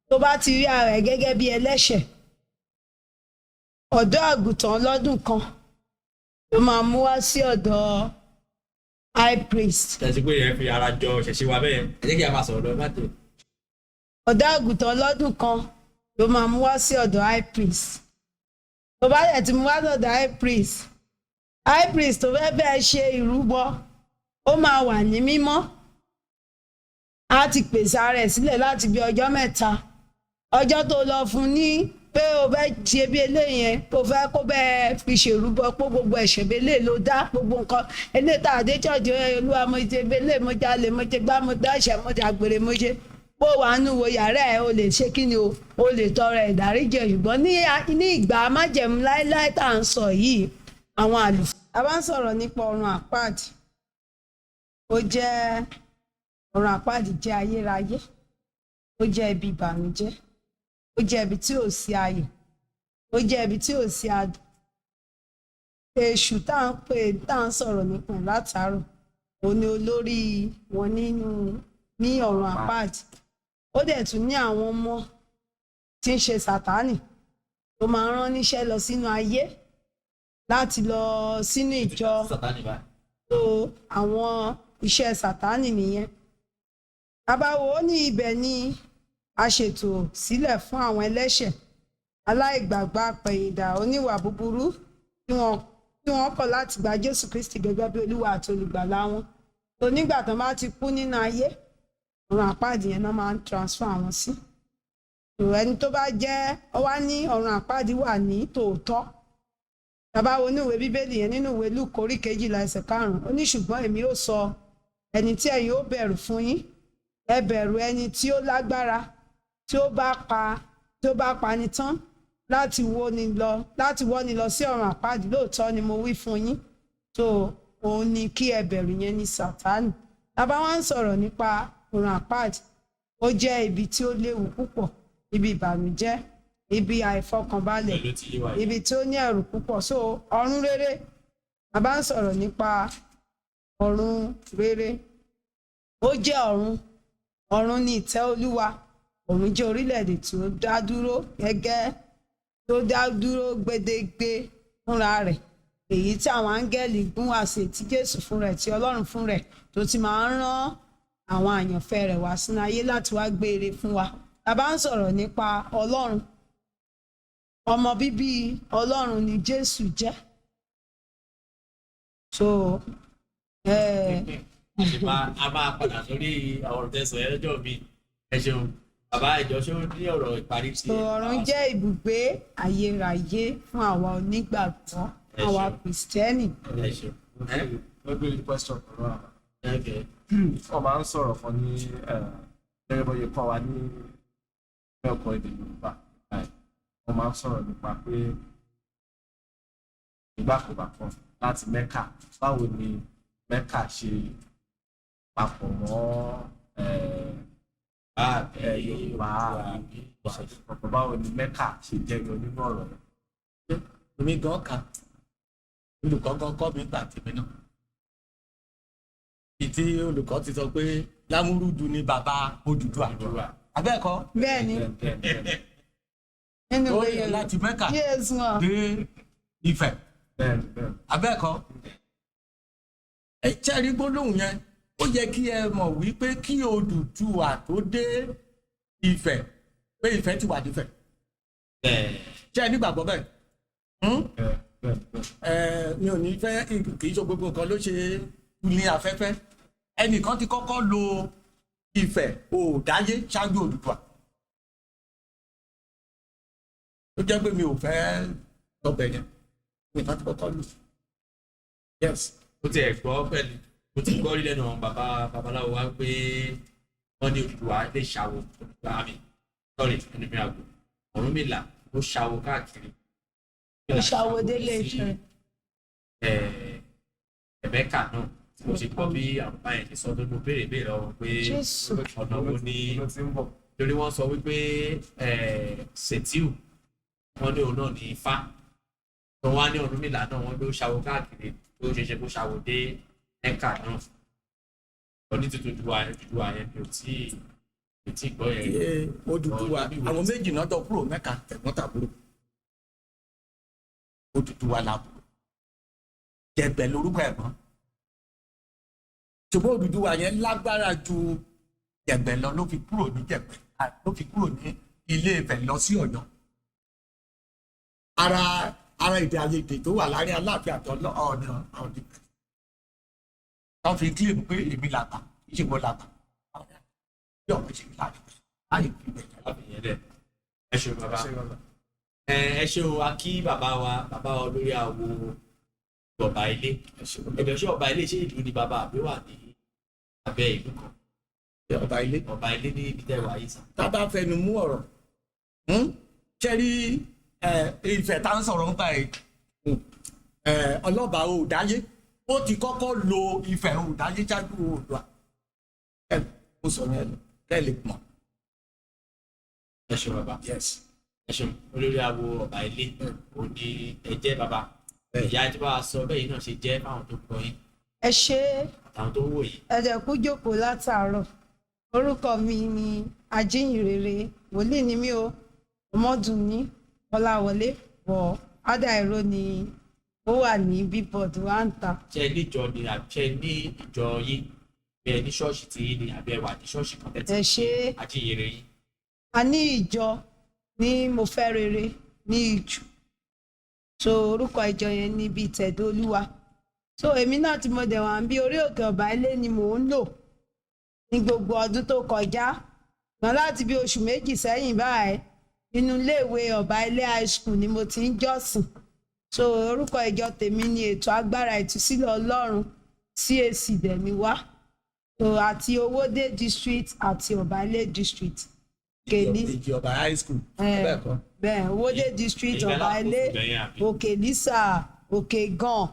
tó bá ti rí ara ẹ̀ gẹ́gẹ́ bí ẹlẹ́ṣẹ̀, ọ̀dọ́ àgùntàn ọlọ́dún kan ló máa mú wá sí ọ̀dọ̀ high priest. Tẹ̀sí pé ẹ fi ara jọ ṣẹ̀ṣẹ̀ wa bẹ́ẹ̀, ẹ jẹ́ kí a máa sọ̀rọ̀ lọ má tẹ̀. Ọ̀dọ́ àgùntàn ọlọ́dún kan ló máa mú wá sí ọ̀dọ̀ high priest. Tó bá dẹ̀ ti mú wá sọ̀dọ̀ high priest, high priest tó fẹ́ bẹ́ẹ̀ ṣe ìrúbọ, ó máa wà ní mímọ́, á ti pèsè ara ẹ̀ sílẹ̀ láti bí ọjọ́ 3. Ọjọ́ tó lọ fún ní pé o fẹ́ ṣe bí eléyìí yẹn, o fẹ́ kó bẹ́ẹ̀ fi ṣèrúbọ pé gbogbo ẹ̀ṣẹ̀ bí eléyìí ló dá, gbogbo nǹkan eléyìí tá a dé church, Olúwa, mo ṣe bí eléyìí, mo jalè, mo ṣe gbá, mo dá ẹ̀ṣẹ̀, mo ṣàgbèrè, mo ṣe bó wàá nù wo yàrá ẹ, o lè ṣe kí ni o, o lè tọrọ ìdáríjì. Ṣùgbọ́n ní ìgbà májẹ̀mú láéláé tá à ń sọ yìí, àwọn àlùfáà. A bá ń sọ̀rọ̀ nípa ọ̀run àpáàdì, ó jẹ́ ọ̀run àpáàdì jẹ́ ayérayé, ó jẹ́ ibi ìbànújẹ́, ó jẹ́ ibi tí ò sí ayọ̀, ó jẹ́ ibi tí ò sí adùn. Èṣù tá à ń pè, tá à ń sọ̀rọ̀ nípa ẹ̀ látàárọ̀, òun ni olórí wọn nínú ní ọ̀run àpáàdì. Ó dẹ̀ tún ní àwọn ọmọ tí ń ṣe Sàtánì tó máa ń rán níṣẹ́ lọ sínú ayé láti lọ sínú ìjọ. Sátánì báyìí. Tó àwọn iṣẹ́ Sàtánì nìyẹn. Àbáwo ó ní ibẹ̀ ni a ṣètò sílẹ̀ fún àwọn ẹlẹ́ṣẹ̀, aláìgbàgbọ́, apẹ̀yìndà, oníwà búburú tí wọ́n kọ̀ láti gba Jésù Kristi gẹ́gẹ́ bí Olúwa àti Olùgbàlà wọn. Tó nígbà tó bá ti kú nínú ayé, ọ̀run àpáàdì yẹn náà máa ń transfer àwọn sí. Ẹni tó bá jẹ́ ọ wá ní ọ̀run àpáàdì wà ní tòótọ́. Bàbá wo ní ìwé Bíbélì yẹn, nínú ìwé Lúùkù orí 12 ẹsẹ̀ 5, ó ní ṣùgbọ́n èmi ó sọ ẹni tí ẹ̀yin ó bẹ̀rù fún yín. Ẹ bẹ̀rù ẹni tí ó lágbára, tí ó bá pa, tí ó bá pani tán, láti wọ́ ni lọ sí ọ̀run àpáàdì. Lóòótọ́ ni mo wí fún yín. Tó òun ni kí ẹ bẹ̀rù, yẹn ní Sátánì. Bàbá wa ń sọ̀rọ̀ nípa ọ̀run àpáàdì, ó jẹ́ ibi tí ó léwu púpọ̀, ibi ìbànújẹ́, ibi àìfọkànbalẹ̀, Pẹ̀lú ti yé wa yìí. ibi tí ó ní ẹ̀rù púpọ̀. So ọ̀run rere, bàbá ń sọ̀rọ̀ nípa ọ̀run rere, ó jẹ́ ọ̀run. Ọ̀run ni ìtẹ́ Olúwa. Ọ̀run jẹ́ orílẹ̀-èdè tí ó dá dúró, gẹ́gẹ́ tó dá dúró gbedegbe fúnra rẹ̀, èyí tí àwọn áńgẹ́lì gún wá sí, tí Jésù fún rẹ̀, tí Ọlọ́run fún rẹ̀ tó ti máa ń rán àwọn àyànfẹ́ rẹ̀ wá sínú ayé láti wá gbé ire fún wa. Bàbá ń sọ̀rọ̀ nípa Ọlọ́run, ọmọ bíbí Ọlọ́run ni Jésù jẹ́. So A máa padà sórí ọ̀rọ̀ tẹ̀sán yẹn lọ́jọ́ mi. Ẹ ṣeun bàbá. Ìjọ, ṣé ó ní ọ̀rọ̀ ìparí tí So ọ̀run jẹ́ ibùgbé ayérayé fún àwa onígbàgbọ́, Ẹ àwa ṣeun. Kìrìsìtẹ́nì. Ẹ ṣeun. Wọ́n gbé question kan lọ́wọ́ àwọn. Okay. Wọ́n máa ń sọ̀rọ̀ kan ní gẹ́gẹ́ bó ṣe kọ́ wa ní ẹ̀kọ́ èdè Yorùbá báyìí. Wọ́n máa ń sọ̀rọ̀ nípa pé ìgbàkúgbà kan láti Mẹ́kà, báwo ni Mẹ́kà ṣe papọ̀ mọ́ Yorùbá àbí báwo ni Mẹ́kà ṣe jẹyọ nínú ọ̀rọ̀ yẹn? Èmi gan ka, olùkọ́ gan kọ́ mi gbà tèmi náà, ìtí olùkọ́ ti sọ pé Lámúrúdu ni bàbá Odùduwà, abẹ́ẹ̀kọ́? Bẹ́ẹ̀ ni, nínú Ó ìwé yẹ láti Mẹ́kà Yes wọn. dé Ifẹ̀, Bẹ́ẹ̀ni, bẹ́ẹ̀ni. abẹ́ẹ̀kọ́? Ẹ jẹ́rìí gbólóhùn yẹn, ó yẹ kí ẹ mọ̀ wípé kí Odùduwà tó dé Ifẹ̀, pé Ifẹ̀ ti wà nífẹ̀. Ṣé ẹ nígbàgbọ́ bẹ́ẹ̀? Hmm? Bẹ́ẹ̀, bẹ́ẹ̀, bẹ́ẹ̀. Mi ò ní fẹ́, kì í ṣe gbogbo nǹkan ló ṣe ní afẹ́fẹ́. Ẹnìkan ti kọ́kọ́ lo Ifẹ̀ òòdáyé ṣáájú Odùduwà, ó jẹ́ pé mi ò fẹ́ lọ́bẹ̀ yẹn. Ẹnìkan ti kọ́kọ́ lò, yes. Mo ti ẹ̀ gbọ́ pẹ̀lú, mo ti gbọ́ rí lẹ́nu àwọn bàbá babaláwo wa pé wọ́n ní Odùduwà lè ṣàwò. Odùduwà àmì, sorry, ẹnu mi àgbo, Ọ̀rúnmìlà ó ṣàwò káàkiri. Ó ṣàwò délé Ifẹ̀. Ẹ̀mẹ́kà náà tí mo ti gbọ́ bí àwọn báyẹn ti sọ tó, mo béèrè béèrè lọ́wọ́ pé Jésù. ọ̀nà wo ni Ló ti ń bọ̀. Torí wọ́n sọ wípé Ṣètíù, wọ́n ní òun náà ní Ifá tó wá ní Ọ̀rúnmìlà náà, wọ́n ló ṣàwò káàkiri, tó ṣe ṣe kó ṣàwò dé Mẹ́kà náà. Oní tuntun Odùduwà yẹn, mi ò tí gbọ́ yẹn rí. Odùduwà, àwọn méjì náà jọ kúrò Mẹ́kà, tẹ̀gbọ́n tàbúrò. Odùduwà làbúrò, Jẹ̀gbẹ́ lórúkọ ẹ̀gbọ́n, ṣùgbọ́n Odùduwà yẹn lágbára ju Jẹ̀gbẹ́ lọ, ló fi kúrò ní Jẹ̀gbẹ́, ló fi kúrò ní Ilé Ifẹ̀ lọ sí Ọ̀yọ́. Ara èdè àìyedè tó wà láàrin Aláàfin àti ọ̀nà ọ̀nà wọ́n fi kílèmù pé èmi làgbà, ìṣègùn làgbà bí ọ̀pẹ ṣe láàrin láyé fi bẹ̀rẹ̀. Láfi yẹn dẹ̀. Ẹ ṣeun bàbá. Ṣé bàbá? Ẹ ṣe o, a kí bàbá wa, bàbá wa olórí awo ọba ilé. Ẹjọ, ṣé ọba ilé, ṣé ìlú ni bàbá àbí wà ní abẹ́ ìlú kan? Ọba ilé. Ọba ilé ní ibi tẹ́ wà yìí sàn. Tá a bá fẹnu mú ọ̀rọ̀, ṣe rí Ifẹ̀ tá ń sọ̀rọ̀ nípa ẹ̀, ọlọ́ba òòdáyé, ó ti kọ́kọ́ lo Ifẹ̀ òòdáyé ṣáájú Oòduà. Ẹ mo sọ yẹn kẹ́ ẹ lè mọ̀. Ẹ ṣeun bàbá. Yes. Ẹ ṣeun, olórí awo ọba ilé òní ẹ jẹ́ bàbá. Ìyá ẹ tí bá wa sọ bẹ́ẹ̀ yìí náà ṣe jẹ́ fáwọn tó gbọ́ yín Ẹ ṣe. àtàwọn tó ń wò yìí. Ẹ dẹ̀ kú jókòó látàárọ̀. Orúkọ mi ni ajíhìnrere, wòlíì ni mí o, Ọmọdúnní Ọláwọlé bọ̀ ádà ìró ni ó wà ní bíbọ̀dù wa ń ta. Ṣe ẹ níjọ ni, àbí ṣe ẹ ní ìjọ yín, bí ẹ ní ṣọ́ọ̀ṣì tí yín ni, àbí ẹ wà ní ṣọ́ọ̀ṣì kan tẹ́tí Ẹ ṣe. ajíhìnrere yín? A ní ìjọ ní Mo Fẹ́ Rere ní Ìjù. So orúkọ ìjọ yẹn ní bíi Tẹ̀dó Olúwa. So èmi náà tí mo dẹ̀ wá ń bí orí òkè ọ̀bà ilé ni mò ń lò ní gbogbo ọdún tó kọjá gbọ́n. Láti bí oṣù 2 sẹ́yìn báyìí, inú iléèwé ọ̀bà ilé high school ni mo ti ń jọ́sìn. So orúkọ ìjọ tèmi ni Ètò Agbára Ìtúsílẹ̀ Ọlọ́run CAC dẹ̀mí wá. So àti Owódé district àti Ọ̀bálẹ̀ district. Kèlí Èjì Ọba high school. Eh. Bẹ́ẹ̀ kọ́. Bẹ́ẹ̀, Owódé district, Ẹ̀yin Ọ̀bálẹ̀, alákòóso bẹ̀yẹn àbí? Òkè Lísà, Òkè Gan,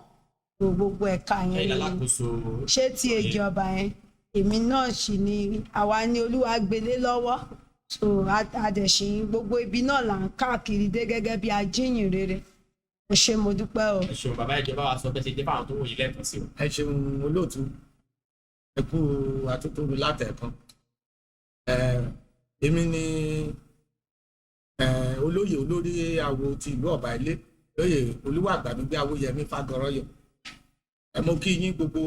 so gbogbo ẹ̀ka yẹn Ẹ̀yin ni alákòóso. Ṣé ti Èjì Ọba yẹn, èmi náà sì ni àwa ni Olúwa gbélé lọ́wọ́. So a dẹ̀ ṣì ń gbogbo ibi náà là ń káàkiri dé gẹ́gẹ́ bí ajínyìn rere. Ẹ ṣé, mo dúpẹ́ o. Ẹ ṣeun bàbá, ìjọba wa sọ bẹ́ẹ̀ ṣe jẹ́ fáwọn tó wò yín lẹ́ẹ̀kan sí o. Ẹ ṣeun olóòtú, ẹ kú atótónu látẹ̀kan. Èmi ni olóyè olórí awo ti ìlú Ọ̀bà Ilé, lóyè Olúwàgbàdúgbé Awóyẹmí Fágọrọyọ. Ẹ mo kí yín gbogbo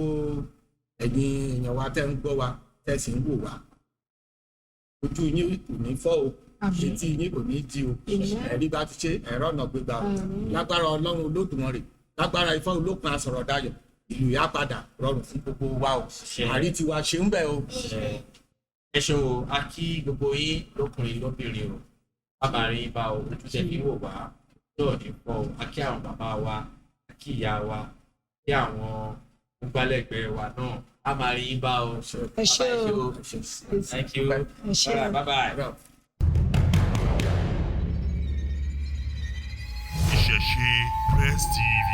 ẹ̀yin èèyàn wa tẹ́ ń gbọ́ wa, tẹ́ sì ń wò wá. Ojú yín kò ní fọ́ o. Àmín. Etí yín kò ní di o. Àmín. Ẹ̀rí bá ti ṣe ẹ̀rọ ọ̀nà gbégbá o. Àmín. Lágbára Ọlọ́run Olódùmarè, lágbára Ifá olókun asọ̀rọ̀ dayọ̀, ìlú yá padà rọrùn fún gbogbo wa o. Ṣe. Àrí tiwa ṣe ń bẹ̀ o. Ẹ ṣeun o, a kí gbogbo yín lọkùnrin lóbìnrin o, a máa rí bá o. Ojú tẹ fi wò wá náà ní fọ́ o. A kí àwọn bàbá wa, a kí ìyá wa, a kí àwọn gbálẹ́gbẹ̀ẹ́ wa náà, a máa rí bá o. Ẹ ṣé o. Thank you. Ẹ ṣé o. All right, bye bye. Ìṣẹ̀ṣe Press TV.